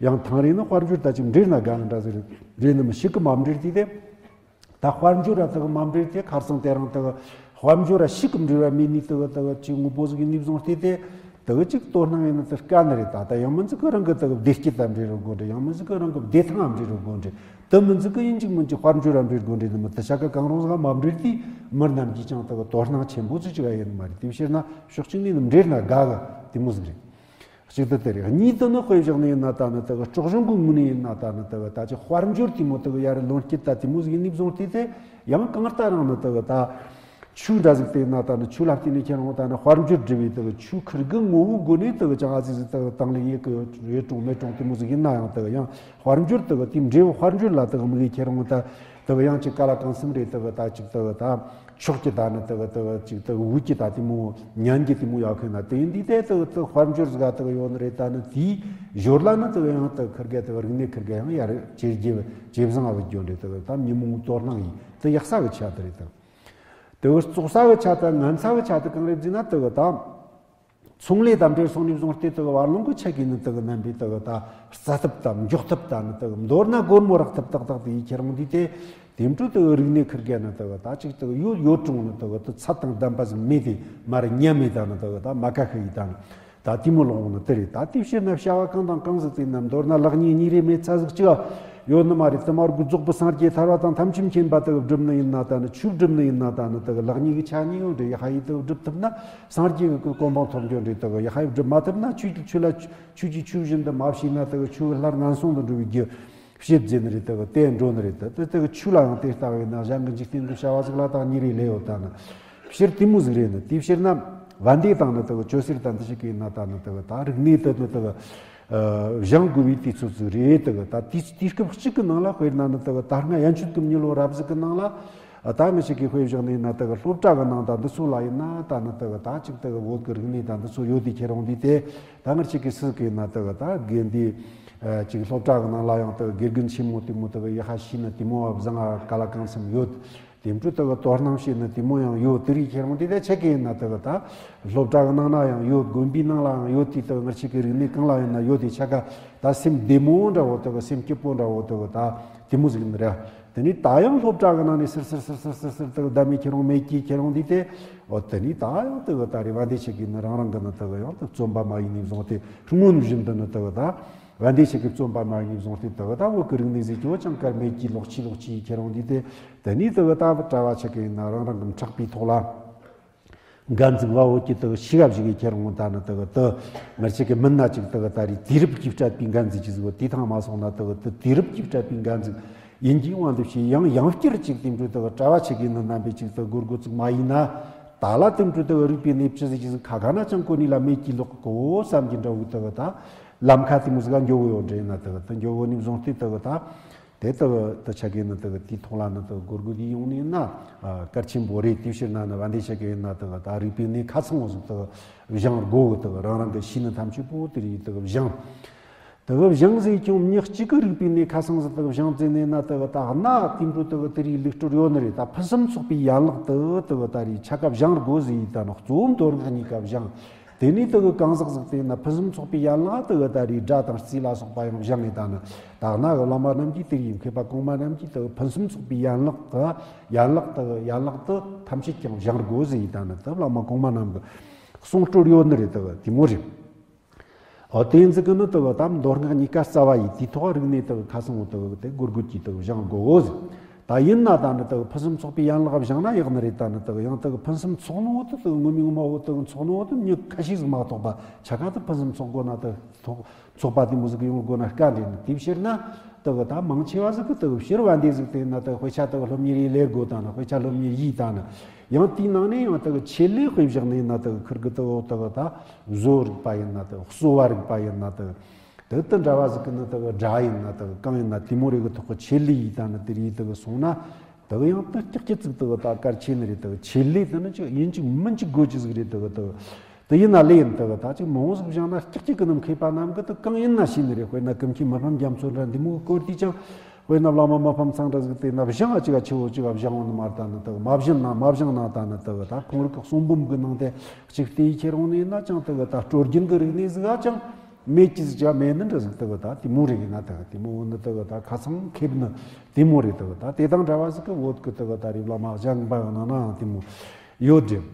ཡང་ཐང་རེ་ནི་དཔལ་འབྱོར་ད་ཅིག་འབྲེལ་ན་དགའ་ནི་འདྲ་ཟིག་རེད། རེད་ནི་མི་ཞིག་གི་མ་འབྲེལ་དུས་དེ་ད་དཔལ་འབྱོར་ར་དག་མ་འབྲེལ་དེ་ཁར་སང་དེ་རང་དག་དཔལ་འབྱོར་ར་ཞིག་གི་འབྲེལ་བ་མེད་ནི་དག་དག་ཅིག་དངོས་པོ་ཟིག་ཡིན་ནི་བཟུང་སྟེ་དེ་དག་ཅིག་དོ་སྣང་ཡིན་ན་དེ་དཀའ་ནི་རེད། ད་ད་ཡང་མི་ཟིག་གི་རང་གི་དག་བདེ་སྐྱིད་དང་འབྲེལ་རུ་དགོས་འདྲ། ཡང་མི་ཟིག་གི་རང་གི་བདེ་ཐང་ང་འབྲེལ་རུ་དགོས་འདྲ། དེ་མི་འཛི་གི་ཡིན་གཅིག་མིན་གཅིག་དཔལ་འབྱོར་ར་འབྲེལ་དགོས་འདྲ་ནི་མི་དེ་ཆ་ག་གང་རུང་ཟིག་མ་འབྲེལ་དུས་མི་རྣམས་ཀྱིས་ཀྱང་དག་དོ་སྣང་ཆེན་པོ་ཅིག་ཅིག་ཡིན་མ་རེད། དེའི་ཕྱིར་ན་ཕྱོགས་གཅིག་ནས་ནི་འབྲེལ་ན་དགའ་གི་དེ་མོ་ཟིག་རེད། གཅིག་དེ་དེ་རེད། གཉིས་དེ་ནི་དཔེ་བཞག་ནས་ཡིན་ན་ད་ནི་དག་སྲོག་ཤིང་གི་ངོས་ནས་ཡིན་ན་ད་ནི་དག་ད་ཅི་དཔལ་འབྱོར་དེ་མོ་དག་ཡར་ལོན་སྐྱེད་ད་དེ་མོ་ཟིག་ཡིན་ནི་བཟུང་སྟེ་དེ་ཡང་གང་ལྟར་རང་ནི་དག་ད་ཆོས་འདྲ་ཟིག་དེ་ཡིན་ན་ད་ནི་ཆོས་ལ་བརྟེན་ནས་ཁྱེད་རང་ད་ནི་དཔལ་འབྱོར་སྒྲུབ་པའི་དག་ཆོས་ཁུར་གི་ངོ་བོའི་སྒོ་ནས་དག་ཅང་ཨ་ཙི་ཟིག་དག་དང་ལེན་ཡེད་གི་ཡོད་རུང་མེད་རུང་དེ་མོ་ཟིག་ཡིན་ན་ཡང་དག་ཡང་དཔལ་འབྱོར་དག་དེ་འབྲས་བུ་དཔལ་འབྱོར་ལ་དག་དམིགས་ཡེད་ཁྱེད་རང་ད། དེ་གི་ཡང་ཅིག་ཀ་ལ་གང་སེམས་རེད། དེ་གི་ད་ཅིག་དེ་གི་ད་ཕྱོགས་ཀྱི་ད་ནི་དེ་གི་དེ་གི་ཅིག་དེ་གི་འུ་ཅི་ད་དེ་མོ་ཉན་གྱི་དེ་མོ་ཡག་ཁེ་ན། དེ་ཡིན་དུས་དེ་དེ་གི་དེ་དཔལ་འབྱོར་ཟིག་ག་དེ་གི་ཡོད་ནི་རེད། ད་ནི་དེའི་ཞོར་ལ་ནི་དེ་གི་ཡང་དེ་གི་ཁིར་གེ་དེ་གི་རིག་གནས་ཁིར་གེ་ཡང་ཡར་ཇེ་རྒྱས་ཇེ་བཟང་ང་བུད་རྒྱུ་རེད། དེ་གི་ད་མི་མང་དོ་སྣང་ཡིན་དེ་ཡག་ས་གི་ཆ་དེ་རེད། དེ་དེ་གི་བཙོག་ས་གི་ཆ་ད་ངན་ས་གི་ཆ་དེ་གང་རེད་ཟེར་ན། དེ་གི་ད་ཚོང་ལས་དང་འབྲེལ་སོང་ནས་བཟུང་སྟེ་དེ་གི་བར་ལོང་གི་ཆ་གི་ནི་དེ་གི་རྣམ་པའི་དེ་གི་ད་རྩ་ཐབ་དང་མགྱོགས་ཐབ་ད་ནི་དེ་གི་མདོར་ན་སྒོར་མོ་རག་ཐབ་ཏག་ཏག་དེ་ཡི་ཁྱེར་འོང་དུས་དེ། དེ་འཕྲོ་དེ་གི་རིག་གནས་ཁིར་གེ་ནི་དེ་གི་ད་ཅིག་དེ་གི་ཡོད་ཡོད་རུང་ནི་དེ་གི་དེ་ཚད་དང་ལྡན་པ་ཟིག་མེད་དེ་མར་ཉམས་མེད་ད་ནི་དེ་གི་ད་མ་ཀ་ཤི་ཡི་ད་ནི་ད་དེ་མོ་ལོག་འོང་ནི་དེ་རེད། ད་དེ་ཕྱིར་ན་བྱ་བ་གང་དང་གང་ཟིག་དེ་ན་མདོར་ན་ལེགས་ཉེས་གཉིས་རེ་མེད་ཚ་ཟིག་ཅིག་ཡོད་ནི་མ་རེད། དེ་མར་གི་རྫོགས་པའི་སངས་རྒྱས་ཐར་པ་དང་ཐམས་ཅད་མཁྱེན་པ་དེ་གི་སྒྲུབ་ནི་ཡིན་ན་ད་ནི་ཆོས་སྒྲུབ་ནི་ཡིན་ན་ད་ནི་དེ་གི་ལེགས་ཉེས་གི་ཆ་གཉིས་ཡོད་འདྲ་ཡི་ཧ་ཡི་དེ་གི་སྒྲུབ་ཐུབ་ན་སངས་རྒྱས་གི་གོ་འཕང་ཐོབ་རྒྱུ་འདྲ་དེ་གི་ཡི་ཧ་ཡི་སྒྲུབ་མ་ཐུབ་ན་ཆོས་ཀྱི་ཆོས་ལ་ཆོས་ཀྱི་ཆོས་བཞིན་དུ་མ་བྱས་ན་དེ་གི་ཆོས་སླར་ངན་སོང་དུ་འགྲོ་བའི་རྒྱུ་བྱེད་ཟེར་ནི་རེད། དེ་གི་དེ་འགྲོ་ནི་རེད། དེ་དེ་དེ་གི་ཆོས་ལ་ཡང་དེ་ལྟ་བས་ན་གཞན་གི་འཇིག་རྟེན་གི་བྱ་བ་ཟིག་ལ་དང་གཉིས་རེ་ལས་ཡོད་ད་ནི་ཕྱིར་དེ་མོ་ཟིག་རེད་ནི། དེ་ཕྱིར་ན་བན་དེ་དང་ནི་དེ་གི་ཅོ་སེར་དང་དེ་ཞིག་གི་ཡིན་ན་ད་ནི་དེ་གི་ད་རིག་གནས་དེ་ནི་དེ་གི་ཨ་སྦྱང་དགོས་པའི་དུས་ཚོད་ཟིག་རེད། དེ་གི་ད་དུས་དུས་སྐབས་གཅིག་གི་ནང་ལ་དཔེར་ན་ནི་དེ་གི་ད་སྔ་ཡན་ཆོད་གི་མྱི་ལོ་རབས་ཟིག་གི་ནང་ལ་ཨ་ད་ང་ཞིག་གིས་དཔེ་བཞག་ནས་ན་དེ་གི་སློབ་གྲྭ་གི་ནང་ད་འདི་ཚོ་ལ་ཡིན་ན་ད་ནི་དེ་གི་ད་ཅིག་དེ་གི་བོད་གི་རིག་གནས་ད་འདི་ཚོ་ཡོད་དེ་ཁྱེར་འོང་དུས་དེ་ད་ང་ཞིག་གིས་སུ་གི་ན་དེ་གི་ད་དགེ་འདི་ཨ་ཅིག་སློབ་གྲྭ་གི་ནང་ལ་ཡང་དེ་གི་དགེ་རྒན་ཆེན་མོ་དེ་མོ་དེ་གི་ཡི་ཧ་ཤེས་ན་དེ་མོ་བ་བཟང་ང་ཀ་ལ་གང་འཚམ་ཡོད། དེ་འཕྲོ་དེ་གི་དོ་སྣང་བྱས་ན་དེ་མོ་ཡང་ཡོད། དེ་རིགས་ཁྱེར་འོང་དེ་ད་ཆ་གི་ཡིན་ན་དེ་གི་ད་སློབ་གྲྭ་གི་ནང་ན་ཡང་ཡོད། དགོན་པའི་ནང་ལ་ཡང་ཡོད། དེ་དེ་གི་ང་ཞིག་གི་རིག་གནས་གང་ལ་ཡིན་ན་ཡོད། དེ་ཆ་ག་ད་སེམས་བདེ་མོ་འདྲ་བོ་དེ་གི་སེམས་སྐྱིད་པོ་འདྲ་བོ་དེ་གི་ད་དེ་མོ་ཟིག་ཡིན་ར། དེ་ནས་ད་ཡང་སློབ་གྲྭ་གི་ནང་ནས་སིར་སིར་སིར་སིར་སིར་སིར་དེ་གི་ད་མེད་ཁྱེར་འོང་མེད་ཀྱི་ཁྱེར་འོང་དེ་དེ་འོ་དེ་ནས་ད་ཡང་དེ་གི་ད་རེ་བ་འདི་ཆ་གི་ནི་རང་རང་གི་ནི་དེ་གི་ཡང་དེ་བརྩོན་པ་མ་ཡིན་ནས་བཟུང་སྟེ་སྔོན་བཞིན་དུ་ནི་དེ་གི་ད། བན་དེ་ཞིག་གི་བརྩོན་པ་མ་ཡིན་བཟུང་སྟེ་དེ་གི་ད་བོད་ཀྱི་རིག་གནས་ཟིག་ཅོ་ཅང་དཀར་མེད་ཀྱི་ལོག་ཅི་ལོག་ཅི་ཁྱེར་འོང་དུས་དེ་དེ་ནས་དེ་གི་ད་བུ་གྲྭ་བ་ཆ་གི་ཡིན་ན་རང་རང་གི་མཁྲེགས་པའི་ཐོག་ལ་འགན་འཛུགས་བ་འོ་ཀྱི་དེ་གི་ཤི་ག་བཞི་གི་ཁྱེར་འོང་ད་ནི་དེ་གི་དེ་ང་ཆ་གི་མིན་ན་ཅིག་དེ་གི་ད་རེས་དུས་རབས་ཀྱིས་སྤྲད་པའི་འགན་འཛུགས་ཅིག་ཟིག་བོ་དེ་ཐང་མ་སོང་ན་དེ་གི་དེ་དུས་རབས་ཀྱིས་སྤྲད་པའི་འགན་འཛུགས་ཡིན་གྱི་དབང་དུ་བྱས་ཡང་ཡང་བསྐྱར་ཅིག་དེ་འཕྲོ་དེ་གི་གྲྭ་བ་ཆ་གི་ཡིན་ན་རྣམ་པས་ཅིག་དེ་སྒོར་སྒོར་ཚུགས་མ་ཡིན་ན་ད་ལ་དེ་འཕྲོ་དེ་གི་རིག་པའི་གནས་བཅུ་ཟིག་ཅིག་ཟིག་ཁ་ཁ་ན་ཅང་གོ་ནི་ལ་མེད་ཀྱི་ལོག་གོ་བསམ་གྱི་འདྲ་བོ་དེ་གི་ད། ལམ་ཁ་དེ་མོ་ཟིག་ག་འགྱོ་གི་ཡོད་འདྲ་ཡིན་ན་དེ་གི་དེ་འགྱོ་གི་ནི་བཟུང་སྟེ་དེ་གི་ད། དེ་དེ་གི་དེ་ཆ་གི་ནི་དེ་གི་དེའི་ཐོག་ལ་ནི་དེ་གི་སྒོར་སྒོར་དེ་ཡོང་ནི་ཡིན་ན་ཨ་གལ་ཆེན་པོ་རེད། དེ་ཕྱིར་ན་ནི་བན་དེ་ཆ་གི་ཡིན་ན་དེ་གི་ད་རིག་པའི་གནས་ཁ་ཚང་བོ་ཟིག་དེ་གི་སྦྱང་དགོས་གི། དེ་གི་རང་རང་གི་ཤེས་ནི་ཐམས་ཅད་པོ་དེ་རིགས་དེ་གི་སྦྱང་། དེ་གི་སྦྱང་ཟིག་ཀྱང་མྱི་གཅིག་གི་རིག་པའི་གནས་ཁ་ཚང་ཟིག་དེ་གི་སྦྱང་ཟེར་ནས་ན་དེ་གི་ད་གནའ་དེ་འཕྲོ་དེ་གི་དེ་རིགས་ལུགས་སྲོལ་ཡོད་ནི་རེད། ད་ཕུན་སུམ་ཚོགས་པའི་ཡན་ལག་དེ་དེ་གི་ད་རེས་ཆ་ག་སྦྱང་དགོས་ཟེར་ཡི་ད་ནི་གཙོ་བོ་མདོ་སྔགས་གཉིས་ཀ་སྦྱང་། དེ་ནས་དེ་གི་གང་ཟག་ཟིག་དེ་ན་ཕུན་སུམ་ཚོགས་པའི་ཡན་ལག་དེ་གི་ད་རེས་སྒྲ་དང་རྩིས་ལ་སོགས་པ་ཡང་སྦྱངས་ནས་ད་ནི་ད་གནའ་གི་བླ་མ་རྣམས་ཀྱིས་དེ་ཡི་མཁས་པ་གོང་མ་རྣམས་ཀྱིས་དེ་གི་ཕུན་སུམ་ཚོགས་པའི་ཡན་ལག་གི་ཡན་ལག་དེ་གི་ཡན་ལག་དེ་ཐམས་ཅད་ཀྱང་སྦྱང་དགོས་ཟེར་ཡི་ད་ནི་དེ་བླ་མ་གོང་མ་རྣམས་ཀྱི་གསུང་སྲོལ་ཡོད་ནི་རེད། དེ་གི་དེ་མོ་རེད། འོ་དེ་ཟིག་གི་ནི་དེ་གི་ད་མདོ་སྔགས་གཉིས་ཀ་རྩ་བ་ཡི་དེའི་ཐོག་རིག་གནས་དེ་གི་ཁ་ཚང་བོ་དེ་གི་དེ་སྒོར་སྒོར་གྱིས་དེ་གི་སྦྱང་དགོས་ཟེར། ད་ཡིན་ན་ད་ནི་དེ་གི་ཕུན་སུམ་ཚོགས་པའི་ཡན་ལག་སྦྱངས་ན་ཡག་ནི་རེད། ད་ནི་དེ་གི་ཡང་དེ་གི་ཕུན་སུམ་ཚོགས་ནོ་དེ་དེ་གི་ངོ་མའི་ངོ་མ་བོ་དེ་གི་ཚོགས་ནོ་དེ་མྱི་ཁ་ཤས་ཟིག་མ་གཏོགས་པ་ཆ་ག་དེ་ཕུན་སུམ་ཚོགས་དགོས་ན་དེ་ཚོགས་ཚོགས་པ་དེ་མོ་ཟིག་གི་ཡོང་དགོས་ན་དཀའ་འདྲེ་ནི། དེ་ཕྱིར་ན་དེ་གི་ད་མང་ཆེ་བ་ཟིག་གི་དེ་གི་ཕྱིར་བ་འདི་ཟིག་དེ་ན་དེ་གི་དཔེ་ཆ་དེ་གི་སློབ་གཉེར་ཡི་ལས་དགོས། ད་ནི་དཔེ་ཆ་སློབ་གཉེར་ཡི་ད་ནི་ཡང་དེའི་ནང་ནས་ཡང་དེ་གི་ཆེད་ལས་དཔེ་བཞག་ནས་ན་དེ་གི་ཁིར་གི་དེ་གི་དེ་གི་ད་བཟོ་རིག་པ་ཡིན་ན་དེ་གི་གསོ་བ་རིག་པ་ཡིན་ན་དེ་གི་དེ་དེ་འདྲ་བ་ཟིག་གི་ནི་དེ་གི་སྒྲ་ཡིན་ན་དེ་གི་གང་ཡིན་ན་དེ་མོ་རེ་གི་ཐོག་གི་ཆེད་ལས་ཡིན་ད་ནི་དེ་རེད། དེ་གི་སོང་ན་དེ་གི་ཡང་དེ་ཀྱག་ཀྱི་ཙིག་དེ་གི་ད་གལ་ཆེ་ནི་རེད། དེ་གི་ཆེད་ལས་དེ་ནི་ཅིག་ཡིན་གཅིག་མིན་གཅིག་དགོས་ཀྱི་ཟིག་རེད། དེ་གི་དེ་གི་དེ་ཡིན་ན་ལས་ཡིན་དེ་གི་ད་ཅིག་མང་བོ་ཟིག་སྦྱངས་ན་ཀྱག་ཀྱི་གི་ནི་མཁས་པ་རྣམས་གི་དེ་གང་ཡིན་ན་ཤེས་ནི་རེད། དཔེར་ན་ཀུན་མཁྱེན་མི་ཕམ་རྒྱ་མཚོ་འདྲ་འདི་མོ་གི་སྐོར་དེ་ཅང་དཔེར་ན་བླ་མ་མི་ཕམ་ཚང་འདྲ་ཟིག་དེ་ན་སྦྱང་ཨ་ཅིག་ཨ་ཆེ་བོ་ཅིག་ཨ་སྦྱང་འོང་ནི་མ་རེད། ད་ནི་དེ་གི་མ་སྦྱང་ན་མ་སྦྱང་ན་ད་ནི་དེ་གི་ད་ཁོང་རིག་གི་གསུང་འབུམ་གི་ནང་དེ་གཅིག་བལྟས་ཡི་ཁྱེར་འོང་ནི་ཡིན་ན་ཅང་དེ་གི་ད་སྲོལ་རྒྱུན་གི་རིག་གནས་ཟིག་ཨ་ཅང་མེད་ཀྱི་ཟིག་ཅང་མེད་ནི་འདྲ་ཟིག་དེ་གི་ད་དེ་མོ་རེད་ཡིན་ན་དེ་གི་དེ་མོ་འོ་ནི་དེ་གི་ད་ཁ་ཚང་མཁས་པ་ནི་དེ་མོ་རེད། དེ་གི་ད་དེ་དང་འདྲ་བ་ཟིག་གི་བོད་གི་དེ་གི་ད་རེད་བླ་མ་གཞན་པ་ཡང་ན་ནའང་དེ་མོ་ཡོད་རེད།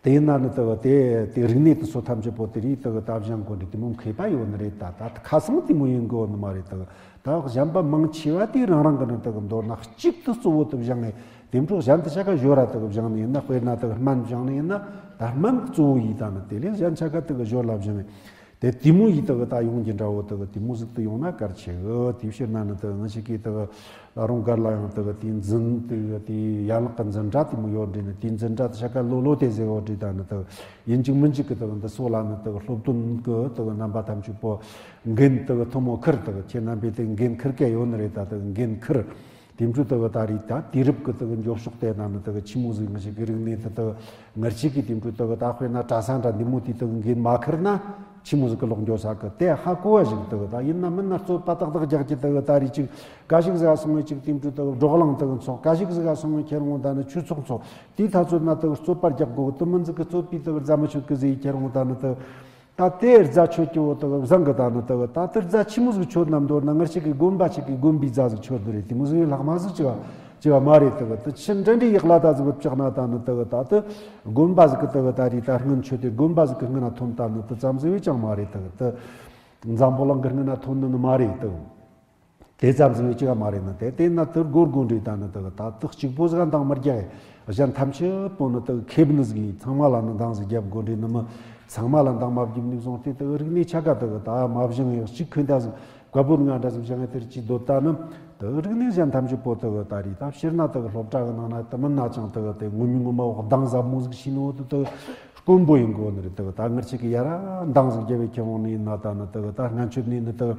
དེ་ཡིན་ན་ནི་དེ་གི་དེ་དེ་རིག་གནས་དེ་ཚོ་ཐམས་ཅད་པོ་དེ་རེད། དེ་གི་ད་སྦྱང་དགོས་འདྲ་དེ་མོ་མཁས་པ་ཡོད་ནི་རེད། ད་ད་ཁ་ཚང་དེ་མོ་ཡིན་དགོས་ནི་མ་རེད། དེ་གི་ད་གཞན་པ་མང་ཆེ་བ་དེ་རང་རང་གི་ནི་དེ་གི་མདོར་ན་གཅིག་ཏུ་གཙོ་བོ་དེ་སྦྱངས་ནས་དེ་འཕྲོ་གཞན་དེ་ཆ་ག་ཞོར་ར་དེ་གི་སྦྱངས་ནི་ཡིན་ན། དཔེར་ན་དེ་གི་སྨན་སྦྱངས་ནི་ཡིན་ན་ད་སྨན་གཙོ་བོ་ཡིས་ད་ནི་དེ་ལས་གཞན་ཆ་ག་དེ་གི་ཞོར་ལ་སྦྱངས་ནས་དེ་དེ་མོ་ཡིས་དེ་གི་ད་ཡོང་རྒྱུ་འདྲ་བོ་དེ་གི་དེ་མོ་ཟིག་ཏུ་ཡོང་ན་གལ་ཆེ་གི། དེ་ཕྱིར་ན་ནི་དེ་གི་ང་ཞིག་གིས་དེ་གི་ད་རུང་གར་ལ་ཡང་དེ་གི་དེ་འཛིན་དེ་གི་དེ་ཡན་ལག་གི་འཛིན་གྲྭ་དེ་མོ་ཡོད་འདྲ་ནི། དེ་འཛིན་གྲྭ་དེ་ཆ་ག་ལོ་ལོ་དེ་ཟེར་བ་འདྲ་ད་ནི་དེ་གི་ཡིན་གཅིག་མིན་གཅིག་གི་དེ་གི་འདི་སོགས་ལ་ནི་དེ་གི་སློབ་སྟོན་གི་དེ་གི་རྣམ་པ་ཐམས་ཅད་པོ་འགན་དེ་གི་ཐུན་མོང་ཁུར་དེ་གི་ཁྱེད་རྣམ་པས་དེ་འགན་ཁུར་གི་ཡོད་ནི་རེད། ད་དེ་གི་འགན་ཁུར། དེ་འཕྲོ་དག་ད་རེས་ད་དུས་རབས་ཀྱི་དག་མགྱོགས་ཕྱོགས་དེ་ན་ནི་དག་ཆི་མོ་ཟིག་ང་ཞིག་གི་རིག་གནས་དེ་དག་ང་ཞིག་གི་དེ་འཕྲོ་དག་ད་དཔེར་ན་གྲྭ་ས་འདྲ་འདི་མོ་དེ་དག་འགན་མ་ཁུར་ན་ཆི་མོ་ཟིག་གི་ལོག་འགྱོ་ས་གི་དེ་ཧ་གོ་བ་ཞིག་དག་ད་ཡིན་ན་མིན་ན་རྩོད་པ་ཏག་ཏག་རྒྱག་གི་དག་ད་རེས་ཅིག་ག་ཞིག་ཟ་སོང་བས་ཅིག་དེ་འཕྲོ་དག་བགྲོ་གླེང་དག་ཚོགས། ག་ཞིག་ཟ་སོང་བས་ཁྱེད་རང་ད་ནི་ཆོས་ཚོགས་ཚོགས། དེའི་ཐ་ཚོད་ན་དག་རྩོད་པ་རྒྱག་དགོས་གི་དུ་མི་འཛིག་གི་རྩོད་པའི་དག་རྫ་མི་ཆོད་གི་ཟེར་ཁྱེད་རང་ད་ནི་དག་ད་དེ་རྫ་ཆོད་ཀྱི་བོ་དག་བཟང་གི་ད་ནི་དག་ད་དེ་རྫ་ཆི་མོ་ཟིག་ཆོད་ན་མདོར་ན་ངར་ཞིག་གི་དགོན་པ་ཞིག་གི་དགོན་པའི་རྫ་ཟིག་ཆོད་ནི་རེད། དེ་མོ་ཟིག་ལྷག་མ་ཟིག་ཅི་བ་ཅི་བ་མ་རེད། དག་དེ་ཆི་འདྲ་འདྲའི་ཡག་ལ་ད་ཟིག་བུད་བཅག་ན་ད་ནི་དག་ད་དེ་དགོན་པ་ཟིག་གི་དག་ད་རེད་ད་སྔོན་ཆོད་དེ་དགོན་པ་ཟིག་གི་སྔོན་ན་ཐོན་ད་ནི་དེ་ཙམ་ཟིག་བས་ཅང་མ་རེད། དག་དེ་འཛམ་བུ་གླིང་གི་སྔོན་ན་ཐོན་ནི་ནི་མ་རེད། དག་དེ་ཙམ་ཟིག་གི་ཅི་ག་མ་རེད་ན། དེ་དེ་ན་དུར་སྒོར་སྒོར་འདྲེ་ད་ནི་དག་ད་དུ་གཅིག་པོ་ཟིག་འདང་མི་རྒྱག་གཞན་ཐམས་ཅད་པོ་ནི་དག་ཁེབས་ནི་ཟིག་ཡིན། ཚང་མ་ལ་ནི་འདང་ཟིག་རྒྱབ་དགོས་འདྲེ་ནི་མི་ཚང་མ་ལ་འདང་མ་བརྒྱབ་ནི་བཟུང་སྟེ་དག་རིག་གནས་ཆ་ག་དག་ད་མ་བཞེངས་ཡག་གཅིག་ཁོན་ད་ཟིག་བཀའ་པོད་ང་འདྲ་ཟིག་བཞེངས་དེར་ཅི་འདོད་ད་ནི་དག་རིག་གནས་གཞན་ཐམས་ཅད་པོ་དག་ད་རེད་ད་ཕྱིར་ན་དག་སློབ་གྲྭ་གི་ནང་ན་དུ་མིན་ན་ཅང་དག་དེ་ངོ་མི་ངོ་མ་འོག་འདང་ཟབ་མོ་ཟིག་ཤི་ནོ་དུ་དག་དཀོན་པོ་ཡིན་དགོས་ནི་རེད། དག་ད་ངར་ཆེ་གི་ཡ་ར་འདང་ཟིག་རྒྱབ་བའི་ཁྱེད་འོང་ནི་ཡིན་ན་ད་ནི་དག་ད་སྔན་ཆད་ནས་ནི་དག་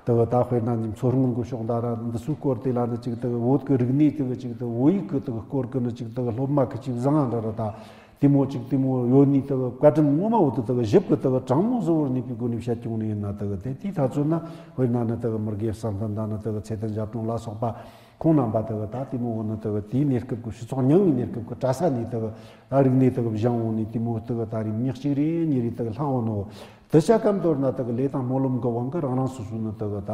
དེ་གི་ད་དཔེར་ན་འདི་མཚོ་སྔོན་གི་ཕྱོགས་འདྲ་ར་འདི་ཚོའི་སྐོར་དེ་ལ་ནི་ཅིག་དེ་གི་བོད་ཀྱི་རིག་གནས་དེ་གི་ཅིག་དེ་བོད་ཡིག་གི་དེ་གི་སྐོར་གི་ནི་ཅིག་དེ་གི་སློབ་མ་གི་ཅིག་བཟང་ང་འདྲ་ར་ད་དེ་མོ་ཅིག་དེ་མོ་ཡོད་ནི་དེ་གི་བཀའ་དྲིན་ངོ་མ་བོ་དེ་དེ་གི་ཞིབ་གི་དེ་གི་དྲང་མོ་བཟོ་བར་ནུས་པའི་སྒོ་ནས་བཤད་སྐྱོང་ནི་ཡིན་ན། དེ་གི་དེ་དེའི་ཐ་ཚོད་ན་དཔེར་ན་ནི་དེ་གི་མི་དགེ་བསམ་གཏན་དང་ནི་དེ་གི་ཚེ་བརྟན་ཞབས་དྲུང་ལ་སོགས་པ་ཁོང་རྣམ་པ་དེ་གི་ད་དེ་མོ་བོ་ནི་དེ་གི་དེའི་གནས་སྐབས་ཀྱི་སྤྱི་ཚོགས་རྙིང་བའི་གནས་སྐབས་ཀྱི་གྲྭ་ས་ནས་དེ་གི་ད་རིག་གནས་དེ་གི་སྦྱངས་འོང་ནི་དེ་མོ་དེ་གི་ད་རིག་གནས་གཅིག་རེ་གཉིས་རེ་དེ་གི་བླངས་འོང་ནོ། དེ་ཆ་ཀ་མདོར་ན་དེ་གི་ལས་དང་སྨོན་ལམ་གི་དབང་གིས་རང་རང་སོ་སོ་ནི་དེ་གི་ད་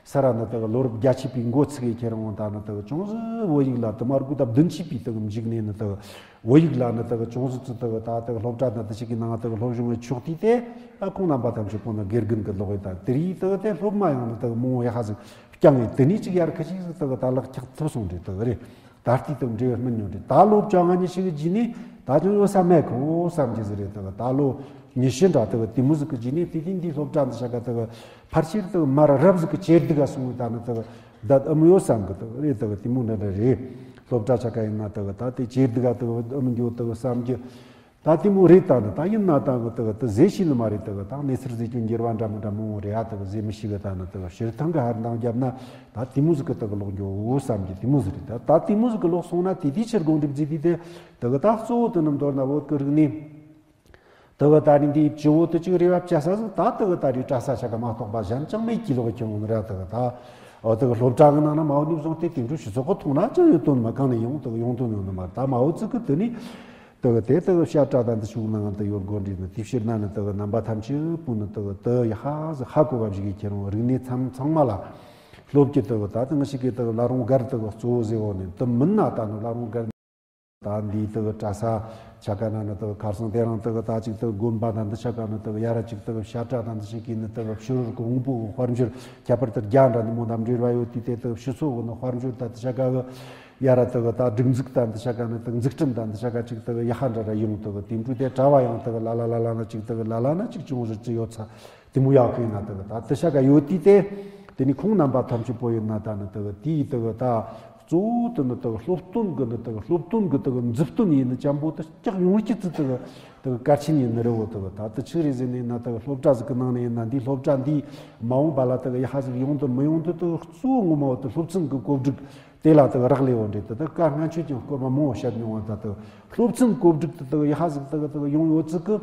ས་ར་ནི་དེ་གི་ལོ་རབས་བརྒྱད་ཅུ་པའི་འགོ་ཚུགས་ཡི་ཁྱེད་རང་ད་ནི་དེ་གི་ཅུང་ཟད་བོད་ཡིག་ལ་དུ་མ་དགུ་དང་བདུན་ཅུ་པའི་དེ་གི་མཇུག་ནས་ནི་དེ་གི་བོད་ཡིག་ལ་ནི་དེ་གི་ཅུང་ཟད་ཙི་དེ་གི་ད་དེ་གི་སློབ་གྲྭ་ནི་དེ་ཞིག་གི་ནང་དེ་གི་སློབ་སྦྱོང་བའི་ཕྱོགས་དུས་དེ་ད་ཁོང་རྣམ་པ་ཐམས་ཅད་ཁོང་ནི་དགེ་རྒན་གི་ལོག་ཡི་ད་དེ་རིགས་དེ་གི་དེ་སློབ་མ་ཡང་ནི་དེ་གི་མང་བོ་ཡ་ཧ་ཟིག་བསྐྱངས་ཡི། དེ་ནས་ཅིག་ཡར་ཁ་ཅིག་ཟིག་དེ་གི་ད་ལག་ཁྱག་ཐུབ་སོང་རེད། དེ་གི་རེད། ད་ལྟའི་དང་འབྲེལ་བའི་སྨིན་མྱོང་རེད། ད་ལོ་བཅོ་ལྔ་ཉི་ཤུ་གི་རྗེས་ནས་ད་ཅུང་ཡོད་ས་མེད་ཁོ་བསམ་གྱི་ཟིག་རེད། དེ་གི་ད་ལོ་ཉི་ཤུ་འདྲ་དེ་གི་དེ་མོ་ཟིག་གི་རྗེས་ནས་དེ་དུས་འདིའི་སློབ་གྲྭ་འདི་ཆ་ག་དེ་གི་ཕལ་ཆེར་དེ་གི་མར་རབ་ཟིག་གི་ཇེ་སྡུག་ག་སོང་བའི་ད་ནི་དེ་གི་ད་ཨེ་མོ་ཡོད་བསམ་གི། དེ་གི་རེད། དེ་གི་དེ་མོ་འདྲ་འདྲ་རེད། སློབ་གྲྭ་ཆ་ག་ཡིན་ན་དེ་གི་ད་དེ་ཇེ་སྡུག་ག་དེ་གི་ཨེ་མོ་འགྱོ་དེ་གི་བསམ་གྱི། ད་དེ་མོ་རེད། ད་ནི་ད་ཡིན་ན་ད་གི་དེ་གི་དེ་ཟེར་ཤེས་ནི་མ་རེད། དེ་གི་ད་གནས་ཚུལ་ཟེར་རྒྱུ་འགྱུར་བ་འདྲ་མི་འདྲ་མང་བོ་རེད་ཨ། དེ་གི་ཟེར་མི་ཤེས་གི། ད་ནི་དེ་གི་སྤྱིར་བཏང་གི་ཧར་འདང་བརྒྱབ་ན་ད་དེ་མོ་ཟིག་གི་དེ་གི་ལོག་འགྱོ་བསམ་གྱི་དེ་མོ་ཟིག་རེད། ད་ད་དེ་མོ་ཟིག་གི་ལོག་སོང་ན་དེ་དུས་ཕྱིར་དགོངས་འགྲེལ་བརྩིས་དུས་དེ་དེ་གི་ད་གཙོ་བོ་དེ་ནི་མདོར་ན་བོད་ཀྱི་རིག་གནས་དེ་གི་ད་རིང་འདིའི་སྤྱི་བོ་དེ་ཅིག་རེ་བ་བཅའ་ས་ཟིག་ད་དེ་གི་ད་རེས་གྲྭ་ས་ཆ་ག་མ་གཏོགས་པ་གཞན་ཅང་མེད་ཀྱི་ལོག་ཁྱོད་འོང་ར། དེ་གི་ད་འོ་དེ་གི་སློབ་གྲྭ་གི་ནང་ན་མ་འོ་ནས་བཟུང་སྟེ་དེ་འཕྲོ་སྤྱི་ཚོགས་གི་ཐོག་ན་ཅང་ཡོད་དོན་མ་གང་ནས་ཡོང་དེ་གི་ཡོང་དོན་ཡོང་ནི་མ་རེད། ད་མ་འོ་ཙི་གི་དེ་ནི། དེ་གི་དེ་དེ་གི་བཤད་གྲྭ་དང་དེ་ཕྱོགས་ནང་དུ་ཡོད་དགོས་འདྲི་ནི་དེ་ཕྱིར་ན་ནི་དེ་གི་རྣམ་པ་ཐམས་ཅད་པོ་ནི་དེ་གི་དེ་ཡ་ཧ་ཟི་ཧ་གོ་བ་ཞིག་གི་ཁྱེད་རང་རིག་གནས་ཚང་ཚང་མ་ལ་སློབ་ཀྱི་དེ་གི་ད་དེ་ང་ཞིག་གི་དེ་གི་བླ་རུང་སྒར་དེ་གི་གཙོ་བོ་ཟེར་བོ་ནི་དེ་མིན་ན་ད་ནི་བླ་རུང་སྒར་ད་འདི་དེ་གི་གྲྭ་ས་ཆ་ག་ན་ནི་དེ་གི་ཁར་སང་དེ་རིང་དེ་གི་ད་ཅིག་དེ་གི་དགོན་པ་དང་དེ་ཆ་ག་ནི་དེ་གི་ཡ་ར་ཅིག་དེ་གི་བཤད་གྲྭ་དང་དེ་ཞིག་གི་ནི་དེ་གི་ཕྱི་རོལ་གི་དབང་པོ་གི་དཔལ་འབྱོར་ཁྱད་པར་དུ་རྒྱ་འདྲ་ནི་མོ་དང་འབྲེལ་བ་ཡོད་དུས་དེ་དེ་གི་ཕྱི་ཚོ་གི་ནི་དཔལ་འབྱོར་ད་དེ་ཆ་ག་གི་ཡ་ར་དེ་གི་ད་སྒྲིག་འཛུགས་དང་འདི་ཆ་ག་ནི་དེ་འཛུགས་སྐྲུན་དང་འདི་ཆ་ག་ཅིག་དེ་གི་ཡ་ཧ་འདྲ་ར་ཡོང་དེ་གི་དེ་འཕྲོ་དེ་གྲྭ་བ་ཡང་དེ་གི་ལ་ལ་ལ་ལ་ན་ཅིག་དེ་གི་ལ་ལ་ན་ཅིག་ཅུང་ཟད་ཅི་ཡོད་ཚ་དེ་མོ་ཡག་གི་ཡིན་ན། དེ་གི་ད་དེ་ཆ་ག་ཡོད་དུས་དེ་དེ་ནི་ཁོང་རྣམ་པ་ཐམས་ཅད་པོ་ཡིན་ན་ད་ནི་དེ་གི་དེའི་དེ་གི་ད་གཙོ་བོ་དེ་ནི་དེ་གི་སློབ་སྟོན་གི་ནི་དེ་གི་སློབ་སྟོན་གི་དེ་གི་མཛུབ་སྟོན་ཡིན་ནི་ཅམ་པོ་དེ་སྐྱག་ཡོང་སྐྱིད་ཚུལ་དེ་གི་དེ་གི་གལ་ཆེན་ཡིན་ནི་རེད་བོ། དེ་གི་ད་དེ་ཆི་རེད་ཟེར་ནི་ཡིན་ན་དེ་གི་སློབ་གྲྭ་ཟིག་གི་ནང་ནས་ཡིན་ན་འདི་སློབ་གྲྭ་འདི་མ་འོངས་པ་ལ་དེ་གི་ཡ་ཧ་ཟིག་ཡོང་དོན་མི་ཡོང་དོན་དེ་གི་གཙོ་བོ་ངོ་མ་བོ་དེ་སློབ་ཚན་གི་བཀོད་སྒྲིག་དེ་ལ་དེ་གི་རག་ལས་བོ་འདྲེ་དེ་དག་བཀའ་སྔ་ཆོས་ཀྱང་སྐོར་མ་མང་བོ་བཤད་མྱོང་བ། ད་དེ་གི་སློབ་ཚན་བཀོད་སྒྲིག་དེ་དེ་གི་ཡ་ཧ་ཟིག་དེ་གི་དེ་གི་ཡོང་ཡོད་ཚུལ་གི།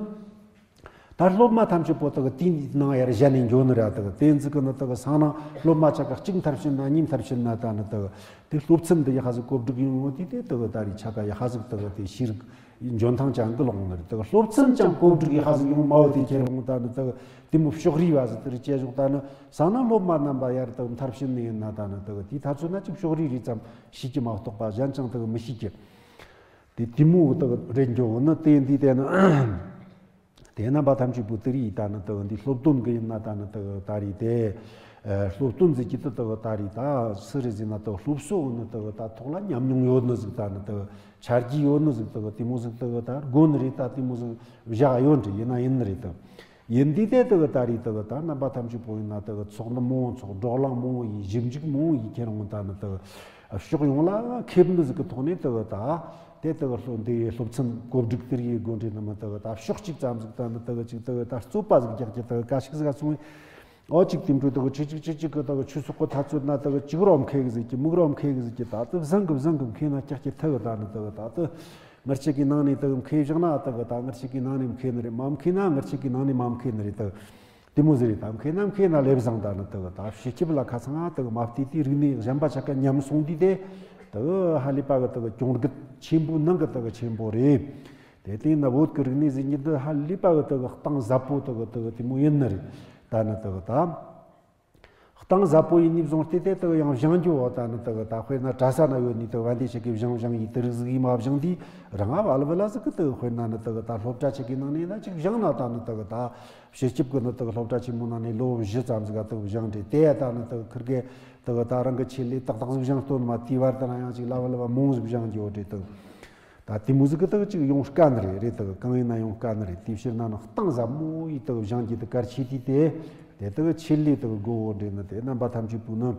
ད་སློབ་མ་ཐམས་ཅད་པོ་དེ་གི་དེའི་ནང་ཡར་གཞན་ནས་འགྱོ་ནི་ར། དེ་གི་དེ་ཚུལ་གི་ནི་དེ་གི་སང་ན་སློབ་མ་ཆ་ག་གཅིག་མཐར་ཕྱིན་ན་གཉིས་མཐར་ཕྱིན་ན་ད་ནི་དེ་གི་དེ་སློབ་ཚན་དེ་ཡ་ཧ་ཟིག་བཀོད་སྒྲིག་ཡོང་ཡོད་དུས་དེ་དེ་གི་ད་རེས་ཆ་ག་ཡ་ཧ་ཟིག་དེ་གི་དེ་ཤེས་རིག་འཇོན་ཐང་ཅན་གི་ལོག་ནི་རེད། དེ་གི་སློབ་ཚན་ཅང་བཀོད་སྒྲིག་ཡ་ཧ་ཟིག་ཡོང་མ་བོ་དེ་ཁྱེད་རང་ད་ནི་དེ་གི་དེ་མོ་ཕྱོགས་རིས་བ་ཟིག་དེ་རེད་བྱས་ཞོག་ད་ནི་སང་ན་སློབ་མ་རྣམ་པ་ཡར་དེ་གི་མཐར་ཕྱིན་ནི་ཡིན་ན་ད་ནི་དེ་གི་དེའི་ཐ་ཚོད་ན་ཅིག་ཕྱོགས་རིས་རིས་ཙམ་ཤེས་ཀྱི་མ་གཏོགས་པ་གཞན་ཅང་དེ་གི་མི་ཤེས་ཀྱི། དེ་དེ་མོ་དེ་གི་རེད་འགྱོ་ནི་དེ་འདི་དེ་ནི། དེ་རྣམ་པ་ཐམས་ཅད་པོ་དེ་རིགས་ད་ནི་དེ་གི་འདི་སློབ་སྟོན་གི་ཡིན་ན་ད་ནི་དེ་གི་ད་རེས་དེ། ཨ་སློབ་སྟོན་ཟེར་གྱི་དེ་དེ་གི་ད་རེས་ད་སུ་རེད་ཟེར་ན་དེ་གི་སློབ་གསོ་ནི་དེ་གི་ད་ཐོག་ལ་ཉམས་མྱོང་ཡོད་ནི་ཟིག་ད་ནི་དེ་གི་ཆ་རྒྱུས་ཡོད་ནི་ཟིག་དེ་གི་དེ་མོ་ཟིག་དེ་གི་ད་དགོས་ནི་རེད། ད་དེ་མོ་ཟིག་བཞག་ཡོད་འདྲ་ཡིན་ན་ཡིན་ནི་རེད་དེ། ཡིན་དུས་དེ་དེ་གི་ད་རེས་དེ་གི་ད་རྣམ་པ་ཐམས་ཅད་པོ་ཡིན་ན་དེ་གི་ཚོགས་འདུ་མང་བོ་ཚོགས། བགྲོ་གླེང་མང་བོ་ཡིན། ཞིབ་འཇུག་མང་བོ་ཡིན། ཁྱེད་རང་ད་ནི་དེ་གི་ཕྱོགས་ཡོངས་ལ་ཁེབས་འདུག་ཟིག་གི་ཐོག་ནས་དེ་གི་ད་དེ་དེ་གི་སློབ་འདི་སློབ་ཚན་བཀོད་སྒྲིག་དེ་རིགས་དགོས་འདྲ་ནི་མི་དེ་གི་ད་ཕྱོགས་གཅིག་ཙམ་ཟིག་ད་ནི་དེ་གི་ཅིག་དེ་གི་ད་རྩོད་པ་ཟིག་རྒྱག་རྒྱུ་དེ་གི་ག་ཞིག་ཟིག་ག་སོང་བས། ཨོ་ཅིག་དེ་འཕྲོ་དག་ཆུ་ཅིག་ཆུ་ཅིག་གི་དག་ཆུ་སོག་གི་ཐ་ཚོད་ན་དག་ཅིག་རོ་མཁས་གི་ཟིག་གི་མིག་རོ་མཁས་གི་ཟིག་གི་ད་དུ་བཟང་གི་བཟང་གི་མཁས་ན་ཀྱག་ཀྱི་ཐུ་གི་ད་ནི་དག་ད་དུ་ངར་ཆེ་གི་ནང་ནས་དག་མཁས་བཞག་ན་དག་ད་ངར་ཆེ་གི་ནང་ནས་མཁས་ནི་རེད། མ་མཁས་ན་ངར་ཆེ་གི་ནང་ནས་མ་མཁས་ནི་རེད། དག་དེ་མོ་ཟིག་རེད། ད་མཁས་ན་མཁས་ན་ལེབ་བཟང་ད་ནི་དག་ད་ཕྱི་ཁྱབ་ལ་ཁ་ཚང་ང་དག་མ་བལྟས་དེ་རིག་གནས་གཞན་པ་ཆ་ག་ཉམས་སོང་དུས་དེ་དག་ཧ་ལས་པ་གི་དག་གྱོང་གུད་ཆེན་པོ་ནང་གི་དག་ཆེན་པོ་རེད། དེ་དེ་ཡིན་ན་བོད་ཀྱི་རིག་གནས་ཟེར་རྒྱུ་འདི་ཧ་ལས་པ་གི་དག་གཏིང་ཟབ་པོ་དག་དག་དེ་མོ་ཡིན་ནི་རེད། ད་ནི་དག་ད་གཏིང་ཟབ་པོ་ཡིན་ནི་བཟུང་སྟེ་དེ་དག་ཡང་སྦྱང་རྒྱུ་བོ་ད་ནི་དག་ད་དཔེར་ན་གྲྭ་ས་ན་ཡོད་ནི་དག་བན་དེ་ཆ་གི་སྦྱང་སྦྱང་ཡིན་དེ་རིག་ཟིག་ཡིན་མ་སྦྱང་དུས་རང་ཨ་བ་ལ་བ་ལ་ཟིག་གི་དག་དཔེར་ན་ནི་དག་ད་སློབ་གྲྭ་ཆ་གི་ནང་ནས་ན་ཅིག་སྦྱང་ན་ད་ནི་དག་ད་སྤྱི་ཁྱབ་ཀྱི་ནི་དག་སློབ་གྲྭ་ཆེན་མོ་ནང་ནས་ལོ་བཞི་ཙམ་ཟིག་ག་དག་སྦྱང་དེ་དེ་ད་ནི་དག་ཁིར་གེ་དག་ད་རང་གི་ཆེད་ལས་ཏག་ཏག་ཟིག་སྦྱང་སྟོན་མ་དེའི་བར་དུ་ན་ཡང་ཅིག་ལ་བ་ལ་བ་མང་ཟིག་སྦྱང་རྒྱུ་བོ་དེ་དག་ད་དེ་མོ་ཟིག་གི་དག་ཅིག་ཡོང་དཀའ་ནི་རེད། རེད་དག་གང་ཡིན་ན་ཡོང་དཀའ་ནི་རེད། དེའི་ཕྱིར་ན་ནི་གཏིང་ཟབ་མོ་ཡི་དག་སྦྱང་རྒྱུ་དེ་གལ་ཆེ་དུས་དེ་དེ་དག་ཆེད་ལས་དག་དགོས་འོ་འདྲེ་ནི་དེ་རྣམ་པ་ཐམས་ཅད་པོ་ནི་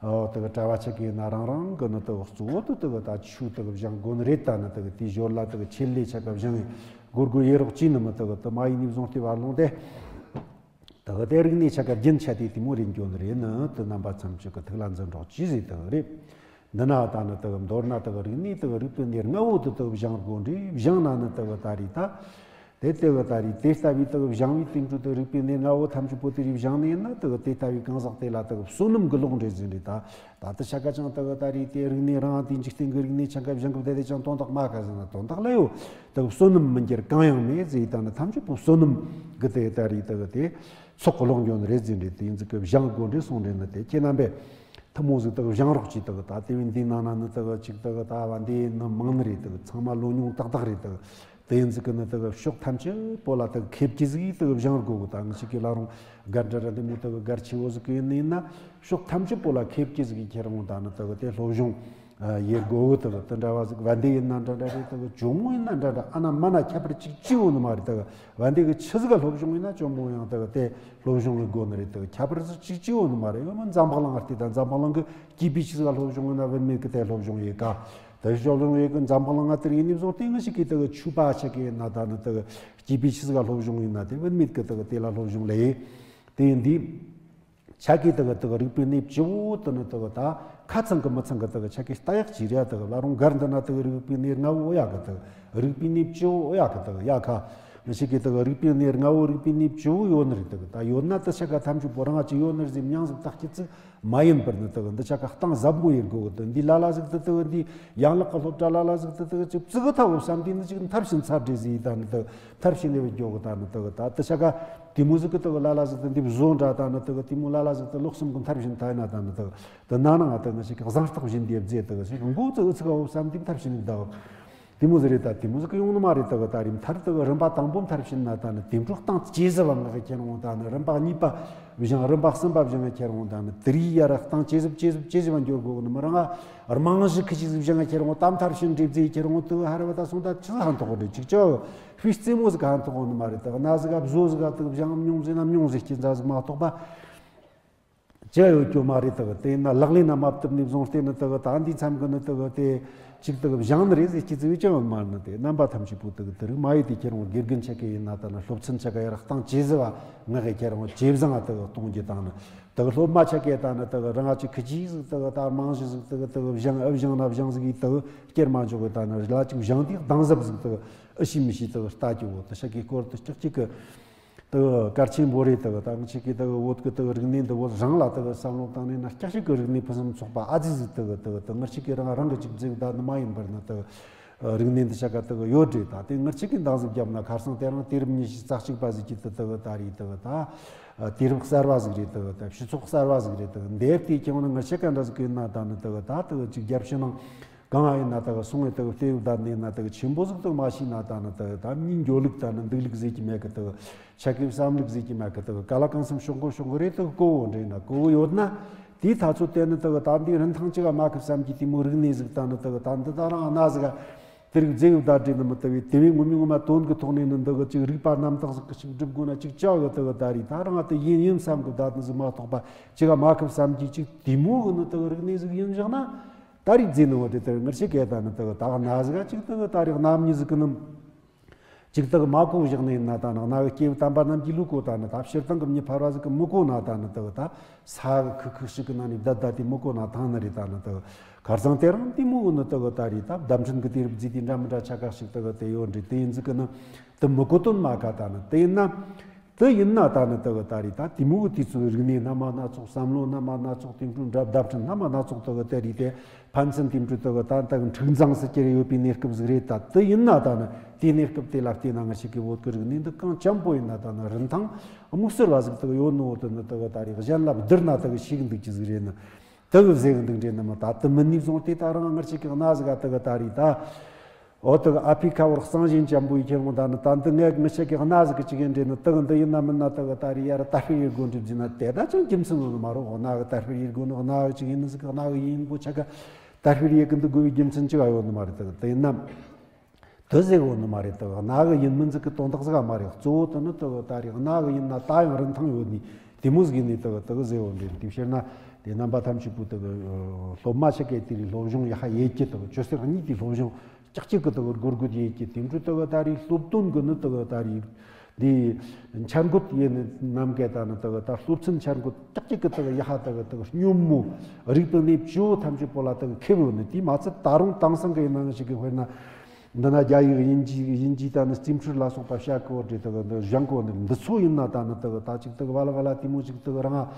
ཨོ་དག་གྲྭ་བ་ཆ་གི་ན་རང་རང་གི་ནི་དག་གཙོ་བོ་དུ་དག་ད་ཆོས་དག་སྦྱང་དགོས་ནི་རེད། ད་ནི་དག་དེའི་ཞོར་ལ་དག་ཆེད་ལས་ཆ་ག་སྦྱང་ཡི་དགོས་དགོས་ཡེ་རོགས་ཅི་ནི་མི་དག་དུ་མ་ཡིན་ནི་བཟུང་སྟེ་བར་ལོང་དེ། དག་དེ་རིག་གནས་ཆ་ག་རྒྱུན་ཆད་དེ་དེ་མོ་རེད་འགྱོ་ནི་རེད། ནི་དེ་རྣམ་པ་ཚང་ཆུ་གི་ཐུགས་ལ་འཛིན་རོགས་ཅི་ཟིག་དག་རེད། འདི་ན་ད་ནི་དག་མདོར་ན་དག་རིག་གནས་དག་རིག་པའི་གནས་ལྔ་བོ་དེ་དག་སྦྱང་དགོས་འདྲ། སྦྱང་ན་ནི་དག་ད་རེད་ད། དེ་དེ་བ་ད་རེད་དེ་ལྟ་བུའི་དག་སྦྱང་བའི་སྟེང་དུ་དག་རིག་པའི་གནས་ལྔ་བོ་ཐམས་ཅད་པོ་དེ་རིག་སྦྱང་ནས་ན་དག་དེ་ལྟ་བུའི་གང་ཟག་དེ་ལ་དག་བསོད་ནམས་ཀྱི་ལོག་འདྲེ་ཟིན་རེད་ད། ད་ལྟ་ཆ་ག་ཅང་དག་ད་རེད་དེ་རིག་གནས་རང་དེ་འཇིག་རྟེན་གྱི་རིག་གནས་ཆ་ག་སྦྱང་གི་བསྡད་དེ་ཅང་དོན་དག་མ་ག་ཟིན་ན་དོན་དག་ལ་ཡོད་དག་བསོད་ནམས་མི་འགྱུར་གང་ཡང་མེད་ཟེར་ད་ནི་ཐམས་ཅད་པོ་བསོད་ནམས་གི་དེ་ད་རེད་དག་དེ། ཚོགས་ཀྱི་ལོངས་སྤྱོད་ནི་རེད་ཟེར་འདྲ་དེ་ཡིན་ཙི་གི་སྦྱང་དགོས་འདྲ་གསུངས་འདྲ་ནི་དེ་ཁྱེད་རྣམ་པས་ཐུན་མོང་ཟིག་དག་སྦྱང་རོགས་ཀྱིས་དག་ད་དེ་བས་འདི་ནང་ན་ནི་དག་ཅིག་དག་ད་བ་འདི་ནི་མང་ནི་རེད། དག་ཚང་མ་ལོ་ཉུང་ཏག་ཏག་རེད། དག་དེ་ཡིན་ཙི་གི་ནི་དག་ཕྱོགས་ཐམས་ཅད་པོ་ལ་དག་མཁས་པ་ཅིག་ཟིག་དག་སྦྱང་དགོས་གི། ད་ང་ཅིག་གི་ལ་རུང་དགའ་འདྲ་ར་འདི་མོ་དག་གལ་ཆེ་བོ་ཟིག་གི་ཡིན་ན་ཡིན་ན་ཕྱོགས་ཐམས་ཅད་པོ་ལ་མཁས་པ་ཅིག་ཟིག་གི་ཁྱེར་འོང་ད་ནི་དག་དེ་སློབ་སྦྱོང་ཡེ་དགོས་གི། དག་དེ་འདྲ་བ་ཟིག་བ་འདི་ཡིན་ན་འདྲ་འདྲ་རེད། དག་ཇོ་མོ་ཡིན་ན་འདྲ་འདྲ་ཨ་ན་མ་ན་ཁྱད་པར་ཅིག་ཅི་ཡོད་ནི་མ་རེད། དག་བ་འདི་གི་ཆི་ཟིག་ག་སློབ་སྦྱོང་ཡིན་ན་ཇོ་མོ་ཡང་དག་དེ་སློབ་སྦྱོང་གི་སྒོ་ནས་རེད། དག་ཁྱད་པར་ཟིག་ཅིག་ཅི་ཡོད་ནི་མ་རེད། ཡང་ན་འཛམ་བུ་གླིང་ང་བལྟས་ད་འཛམ་བུ་གླིང་གི་སྐྱེས་པའི་ཆི་ཟིག་ག་སློབ་སྦྱོང་ཡིན་ན་བུད་མེད་གི་དེ་སློབ་སྦྱོང་ཡེ་ག། དེ་སློབ་སྦྱོང་ཡེ་གི་འཛམ་བུ་གླིང་ང་དེར་ཡིན་ནི་བཟུང་སྟེ་ང་ཞིག་གིས་དག་ཆུ་པ་ཆ་གི་ཡིན་ན་ད་ནི་དག་སྐྱེས་པའི་ཆི་ཟིག་ག་སློབ་སྦྱོང་ཡིན་ན་དེ་བུད་མེད་གི་དག་དེ་ལ་སློབ་སྦྱོང་ལས་ཡེ་དེ་ཡིན་དུས། ཆ་གི་དག་དག་རིག་པའི་གནས་བཅུ་བོ་དེ་ནི་དག་ད་ཁ་ཚང་གི་མི་ཚང་གི་དག་ཆ་གི་ལྟ་ཡག་ཅིག་རེད། དག་ལ་རུང་སྒར་འདི་ན་དག་རིག་པའི་གནས་ལྔ་བོ་ཡག་གི། དག་རིག་པའི་གནས་བཅུ་བོ་ཡག་གི། དག་ཡ་ཁ་མི་ཞིག་གི་དག་རིག་པའི་གནས་ལྔ་བོ་རིག་པའི་གནས་བཅུ་བོ་ཡོད་ནི་རེད། དག་ད་ཡོད་ན་དེ་ཆ་ག་ཐམས་ཅད་པོ་རང་ཅིག་ཡོད་ནི་རེད་ཟེར་མྱང་ཟིག་བཏགས་ཀྱི་ཙི་མ་ཡིན་པར་ནི་དག་འདི་ཆ་ག་གཏིང་ཟབ་མོ་ཡེ་དགོས་གི། དག་འདི་ལ་ལ་ཟིག་དེ་དག་འདི་ཡན་ལག་གི་སློབ་གྲྭ་ལ་ལ་ཟིག་དེ་དག་ཅིག་བཙུགས་ཐབས་བསམ་དུས་ནི་ཅིག་མཐར་ཕྱིན་ཚར་འདྲ་ཟིག་ད་ནི་དག་མཐར་ཕྱིན་ནས་བུད་འགྱོ་གི། ད་ནི་དག་ད་དེ་ཆ་ག་དེ་མོ་ཟིག་གི་དག་ལ་ལ་ཟིག་དེ་འདི་བཟོ་འདྲ་ད་ནི་དག་དེ་མོ་ལ་ལ་ཟིག་དེ་ལོག་སེམས་གི་མཐར་ཕྱིན་ཐ་ཡིན་ན་ད་ནི་དག་དེ་ན་ནང་ང་དག་ང་ཞིག་གི་བཟང་རྟགས་བཞིན་དེ་བརྫེ་དག་ཞིག་མགོ་ཙི་ཨུ་ཚུགས་འོ་བསམ་དུས་མཐར་ཕྱིན་ནས་བདག་དེ་མོ་ཟིག་རེད། ད་དེ་མོ་ཟིག་གི་ཡོང་ནི་མ་རེད། དག་ད་རིམ་མཐར་དག་རིམ་པ་དང་པོ་མཐར་ཕྱིན་ན་ད་ནི་དེ་འཕྲོ་གཏིང་ཇེ་ཟབ་བ་ང་གི་ཁྱེར་འོང་། ད་ནི་རིམ་པ་གཉིས་པ་བཞེངས་རིམ་པ་གསུམ་པ་བཞེངས་ཁྱེར་འོང་། ད་ནི་དེ་རིགས་ཡར་གཏིང་ཇེ་ཟབ་ཇེ་ཟབ་ཇེ་ཟབ་འགྱོ་དགོས་གི་ནི་མི་རང་ང་རྨང་གཞི་ཁི་ཅིག་ཟིག་བཞེངས་ཁྱེར་འོང་། ད་མཐར་ཕྱིན་འདྲ་བརྫེ་ཁྱེར་འོང་། དུ་ཧ་ར་བ་ད་སོང་ད་ཆི་ཧ་མཐོ་གི་རེད། ཅིག་ཅོ་ཧྥི་རྩེ་མོ་ཟིག་ཧ་མཐོ་གི་ནི་མ་རེད། དག་ན་ཟིག་ག་བཟོ་ཟིག་ག་དག་བཞེངས་མྱོང་ཟིག་ན་མྱོང་ཟིག་སྐྱིད་འཛའ་ཟིག་མ་གཏོགས་པ། ཅི་ཡོད་རྒྱུ་མ་རེད། དག་དེ་ཡིན་ན་ལག་ལེན་ན་མ་བཏབ་ནས་བཟུང་སྟེ་ནི་དག་ད་འདི་མཚམས་ཀྱི་ནི་དག་དེ་ཅིག་དག་བཞེངས་ནི་རེད་ཟེར་གྱི་ཙི་བས་ཅི་ཡང་མ་ནི་དེ་རྣམ་པ་ཐམས་ཅད་པོ་དག་དེ་རིག་མ་ཡེ་དེ་ཁྱེར་འོང་དགེ་རྒན་ཆ་ག་ཡིན་ན་ད་ནི་སློབ་ཚན་ཆ་ག་ཡར་གཏིང་ཇེ་ཟབ་བ་ང་གི་ཁྱེར་འོང་ཇེ་བཟང་ང་དག་གཏོང་རྒྱུ་དང་ནི་དག་སློབ་མ་ཆ་ག་ད་ནི་དག་རང་ང་ཅིག་ཁི་ཅིག་ཟིག་དག་ད་རྨང་གཞི་ཟིག་དག་དག་བཞེངས་ཨ་བཞེངས་ན་བཞེངས་ཟིག་གིས་དག་སྐྱེར་མ་འཇོག་གི་ད་ནི་ལ་ཅིག་བཞེངས་དུས་གདངས་ཟབ་ཟིག་དག་ཨི་ཤི་མི་ཤི་དག་ལྟ་རྒྱུ་བོ་དེ་ཆ་གའི་སྐོར་དུ་ལྕགས་གཅིག་གི་དེ་གལ་ཆེན་པོ་རེད། དེ་ད་ང་ཅག་གི་དེ་བོད་ཀྱི་དེ་རིག་གནས་འདི་བོད་རང་ལ་དེ་བསམ་བློ་བཏང་ནས་ན་སྐྱ་ཞིག་གི་རིག་གནས་ཕུན་སུམ་ཚོགས་པ་ཨ་ཙི་ཟིག་དེ་དེ་དེ་ང་ཅག་གི་རང་རང་གི་ཅིག་མཛེས་ད་ནི་མ་ཡིན་པར་ན་དེ་རིག་གནས་འདི་ཆ་ག་དེ་ཡོད་རེད། ད་དེ་ང་ཅག་གི་འདང་ཟིག་བརྒྱབ་ན་ཁ་སང་དེ་རིང་དུས་རབས་ཉི་ཤུ་རྩ་གཅིག་པ་ཟིག་གི་དེ་དེ་ད་རེད། དེ་ད་དུས་རབས་གསར་བ་ཟིག་རེད། དེ་ད་སྤྱི་ཚོགས་གསར་བ་ཟིག་རེད། དེ་འདིར་དེ་ཁྱོད་ནི་ང་ཅག་ག་འདྲ་ཟིག་ཡིན་ན་ད་ནི་དེ་ད་དེ་ཅིག་རྒྱབ་ཕྱི་ནང་གང་ཡིན་ན་དག་སོང་བའི་དག་ལྟེ་བ་བདག་ནས་ན་དག་ཆེན་པོ་ཟིག་དག་མ་ཤེས་ན་ད་ནི་དག་ད་མིའི་འགྱོ་ལུགས་ད་ནི་འདུག་ལུགས་ཟེར་གྱི་མེད་གི། དག་ཆ་གི་བསམ་ལུགས་ཟེར་གྱི་མེད་གི། དག་ག་ལ་གང་སེམས་ཤོག་གོ་ཤོག་གོ་རེད། དག་གོ་བོ་འདྲེ་ན་གོ་བོ་ཡོད་ན་དེའི་ཐ་ཚོད་དེ་ནི་དག་ད་འདི་རིན་ཐང་ཅི་ག་མ་གི་བསམ་གྱི་དེ་མོ་རིག་གནས་ཟིག་ད་ནི་དག་ད་འདི་ད་རང་ན་ཟིག་དེ་རིགས་མཛེས་ཡོད་ད་འདྲེ་ནི་མི་དག་བས་དེ་བས་ངོ་མི་ངོ་མ་དོན་གི་ཐོག་ནས་ནི་འདི་གི་ཅིག་རིག་པ་རྣམ་དག་ཟིག་གི་ཅིག་སྒྲུབ་དགོས་ན་ཅིག་ཅག་གི་དག་ད་རེད། ད་རང་དེ་ཡིན་ཡིན་བསམ་གི་ད་ནི་ཟིག་མ་གཏོགས་པ་ཅི་ག་མ་གི་བསམ་གྱི་ཅིག་དེ་མོ་གི་ནི་དག་རིག་གནས་ཟིག་ཡིན་བཞག་ན། ད་རིག་རྫས་ནི་བ་དེ་ལྟར་ངར་ཤེས་སྐད་དང་ནི་དག་ད་ན་ཟིག་གཅིག་དག་ད་རིག་རྣམ་གཉིས་ཟིག་གི་ནི་ ཅིག་དག་མ་གོ་བཞག་ནས་ཡིན་ན་ད་ནི་རྣ་བའི་སྐྱེས་བུ་དམ་པ་རྣམས་ཀྱི་ལུས་གོ་ད་ནི་ད་སྤྱིར་བཏང་གི་མྱི་ཕལ་བ་ཟིག་གི་མི་གོ་ན་ད་ནི་དག་ད་ས་གི་ཁུག་ཁུག་ཞིག་གི་ནང་ནས་བསྡད་བསྡད་དེ་མི་གོ་ན་ཐང་ནི་རེད། ད་ནི་དག་ཁར་སང་དེ་རིང་དེ་མོ་ནི་དག་ད་རེད། ད་བརྡ་འཕྲིན་གི་དུས་རབས་བརྩིས་དེ་འདྲ་མི་འདྲ་ཆ་ག་ཞིག་དག་དེ་ཡོད་རེད། དེ་ཡིན་ཟིག་གི་ནི་དེ་མི་གོ་དོན་མ་ག་ད་ནི་དེ་ཡིན་ན། དེ་ཡིན་ན་ད་ནི་དག་ད་རེད། ད་དེ་མོ་གི་དུས་ཚོད་རིག་གནས་སྣ་མ་སྣ་ཚོགས། བསམ་བློ་སྣ་མ་སྣ་ཚོགས། དེ་འཕྲོ་འདྲ་བརྡ་འཕྲིན་སྣ་མ་སྣ་ཚོགས་དག་དེ་རེད། དེ་ཕན་ཚུན་དེ་འཕྲོ་དག་ད་ད་འཁྲུག་འཛིང་སུ་གྱེར་ཡོད་པའི་གནས་སྐབས་ཟིག་རེད། ད་དེ་ཡིན་ན་ད་ནི་དེའི་གནས་སྐབས་དེ་ལ་བལྟས་ན་ང་ཞིག་གི་བོད་ཀྱི་རིག་གནས་འདི་གང་ཅན་པོ་ཡིན་ན་ད་ནི་རིན་ཐང་དམིགས་བསལ་བ་ཟིག་དག་ཡོད་ནོ། དེ་ནི་དག་ད་རེད། གཞན་ལ་བསྡུར་ན་དག་ཞིག་འདུག་ཅི་ཟིག་རེད་ནི། དག་ཟེར་གི་འདུག་འདྲེ་ནི་མི་ད་དེ་མི་ནུས་བཟུང་སྟེ་ད་རང་ང་ཞིག་གི་གནའ་ཟིག་ག་དག་ད་རེད་ད། འོ་དག་ཨ་ཕི་ཁ་བར་གསང་ཞིང་འཇམ་པོའི་ཁྱེར་འོང་ད་ནི་ད་འདི་ངས་མི་ཤེས་ཀྱི་གནའ་ཟིག་གི་ཅིག་ཡིན་འདྲེ་ནི། དག་འདི་ཡིན་ན་མིན་ན་དག་ད་རེ་ཡར་དར་སྤེལ་ཡེད་དགོས་འདྲེ་བཟེ་ན་དེ་ད་ཅང་རྒྱུ་མཚན་ཡོད་ནི་མ་རེད། འོ་གནའ་གི་དར་སྤེལ་ཡེད་དགོས་ནི། གནའ་གི་ཅིག་ཡིན་ནི་ཟིག་གི་གནའ་གི་ཡིན་དགོས་ཆ་ག་དར་སྤེལ་ཡེད་གི་འདུག་དགོས་པའི་རྒྱུ་མཚན་ཅིག་ཡོད་ནི་མ་རེད། དག་དེ་ཡིན་ན་དེ་ཟེར་གོ་ནི་མ་རེད། དག་གནའ་གི་ཡིན་མིན་ཟིག་གི་དོན་དག་ཟིག་ག་མ་རེད། གཙོ་བོ་དེ་ནི་དག་ད་རེ་གནའ་གི་ཡིན་ན་ད་ཡང་རིན་ཐང་ཡོད་ནི་དེ་མོ་ཟིག་ཡིན་ནི་དག་དག་ཟེར་བོ་འདྲེ་དེ་བཤད་ན་དེ་རྣམ་པ་ཐམས་ཅད་པོ་དག་སློབ་མ་ཆ་ག་དེ་རེ་སློབ་སྦྱོང་ཡག་པ་ཡེད་ཀྱི་དག་ཅོ་སེར་གཉིས་དེ་སློབ་སྦྱོང་ཀྱག་ཀྱག་གི་དག་སྒོར་སྒོར་ཡེད་ཀྱི་དེ་འཕྲོ་དག་ད་རེ་སློབ་སྟོན་གི་ནི་དག་ད་རེ་འདི་འཆར་འགོད་ཡེད་ནི་ནམ་ག་ད་ནི་དག་ད་སློབ་ཚན་འཆར་འགོད་ཀྱག་ཀྱག་གི་དག་ཡག་པ་དག་དག་སྙོམས་མོ་རིག་པའི་གནས་བཅུ་ཐམས་ཅད་པོ་ལ་དག་ཁེབས་ཡོད་ནི། དེ་མ་ཚད་ད་རུང་དེང་སང་གི་ཡིན་ནའང་ཞིག་གི་དཔེར་ན་འདི་ན་རྒྱ་ཡིག་དབྱིན་ཇི་དབྱིན་ཇི་ད་ནི་རྩིས་འཕྲུལ་ལ་སོགས་པ་བཤད་གོ་འདྲེ་དག་འདི་སྦྱང་གོ་ནི་འདི་ཚོ་ཡིན་ན་ད་ནི་དག་ད་ཅིག་དག་བ་ལ་བ་ལ་དེ་མོ་ཅིག་དག་རང་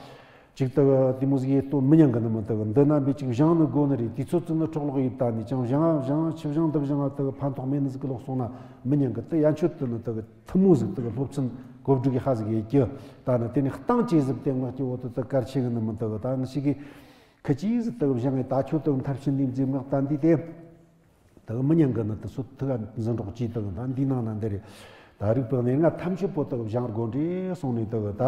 ཅིག་དག་དེ་མོ་ཟིག་ཡེད་སྟོན་མི་ཉན་གི་ནི་མི་དག་འདི་ན་མི་ཅིག་སྦྱང་ནི་དགོས་ནི་རེད། དུས་ཚོད་ཙི་ནི་འཕྲོ་བརླག་ཡེད་ད་ནི་ཅང་སྦྱང་སྦྱང་ཆི་སྦྱང་འདི་སྦྱང་དག་ཕན་ཐོགས་མེད་ནི་ཟིག་གི་ལོག་སོང་ན་མི་ཉན་གི། དེ་ཡན་ཆོད་དུ་ནི་དག་ཐུ་མོ་ཟིག་དག་སློབ་ཚན་གོ་སྒྲིག་ཡག་པ་ཟིག་ཡེད་རྒྱུ། ད་ནི་དེ་ནི་སྟངས་ཇེ་ཟབ་དེ་ངག་གི་འོག་ཏུ་དག་གལ་ཆེ་གི་ནི་མི་དག་ད་ནི་ཞིག་གི་ཁི་ཅི་ཟིག་དག་སྦྱང་ངེ་ད་ཁྱོད་དག་མཐར་ཕྱིན་ནི་མཛེས་ངག་ད་འདི་དེ། དག་མི་ཉན་གི་ནི་དེ་སུ་ཐུག་ག་འཛིན་རོགས་ཀྱིས་དག་ད་འདི་ནང་ན་འདི་རེད། ད་རིག་པའི་གནས་ལྔ་ཐམས་ཅད་པོ་དག་སྦྱང་དགོས་འདྲེ་གསུངས་ནས་དག་ད་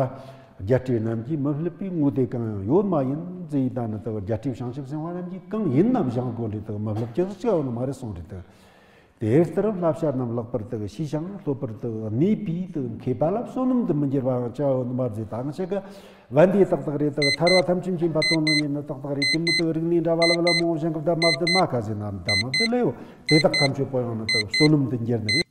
རྒྱལ་སྲས་རྣམས་ཀྱིས་མི་བསླབ་པའི་དངོས་དེ་གང་ཡང་ཡོད་མ་ཡིན་ཟེར་ཡི། ད་ནི་དག་རྒྱལ་སྲས་བྱང་ཆུབ་སེམས་དཔའ་རྣམས་ཀྱིས་གང་ཡིན་ན་སྦྱང་དགོས་འདྲེ་དག་མི་བསླབ་ཀྱི་ཟིག་ཅི་ཡོད་ནི་མ་རེད་གསུངས་རེད་དག་དེ་ལྟར་བསླབ་བྱ་རྣམས་ལེགས་པར་དག་ཤེས་ཤིང་སློབ་པར་དག་གནས་པས་དག་མཁས་པ་ལ་བསོད་ནམས་དུ་མི་འགྱུར་བའང་ཅི་ཡོད་ནི་མ་རེད་ཟེར། ད་ང་ཆ་ག་བན་དེ་ཏག་ཏག་རེད། དག་ཐར་བ་ཐམས་ཅད་མཁྱེན་པ་དོན་དུ་གཉེར་ནི་ཏག་ཏག་རེད། དེ་མོ་དག་རིག་གནས་འདྲ་བ་ལ་བ་ལ་མོ་གཞན་གི་བདག་མ་བདག་མ་ཁ་ཟེར་ན་བདག་མ་བདག་ལེའོ་དེ་དག་ཐམས་ཅད་པོ་ཡང་ནི་དག་བསོད་ནམས་དུ་འགྱུར་ནི་རེད།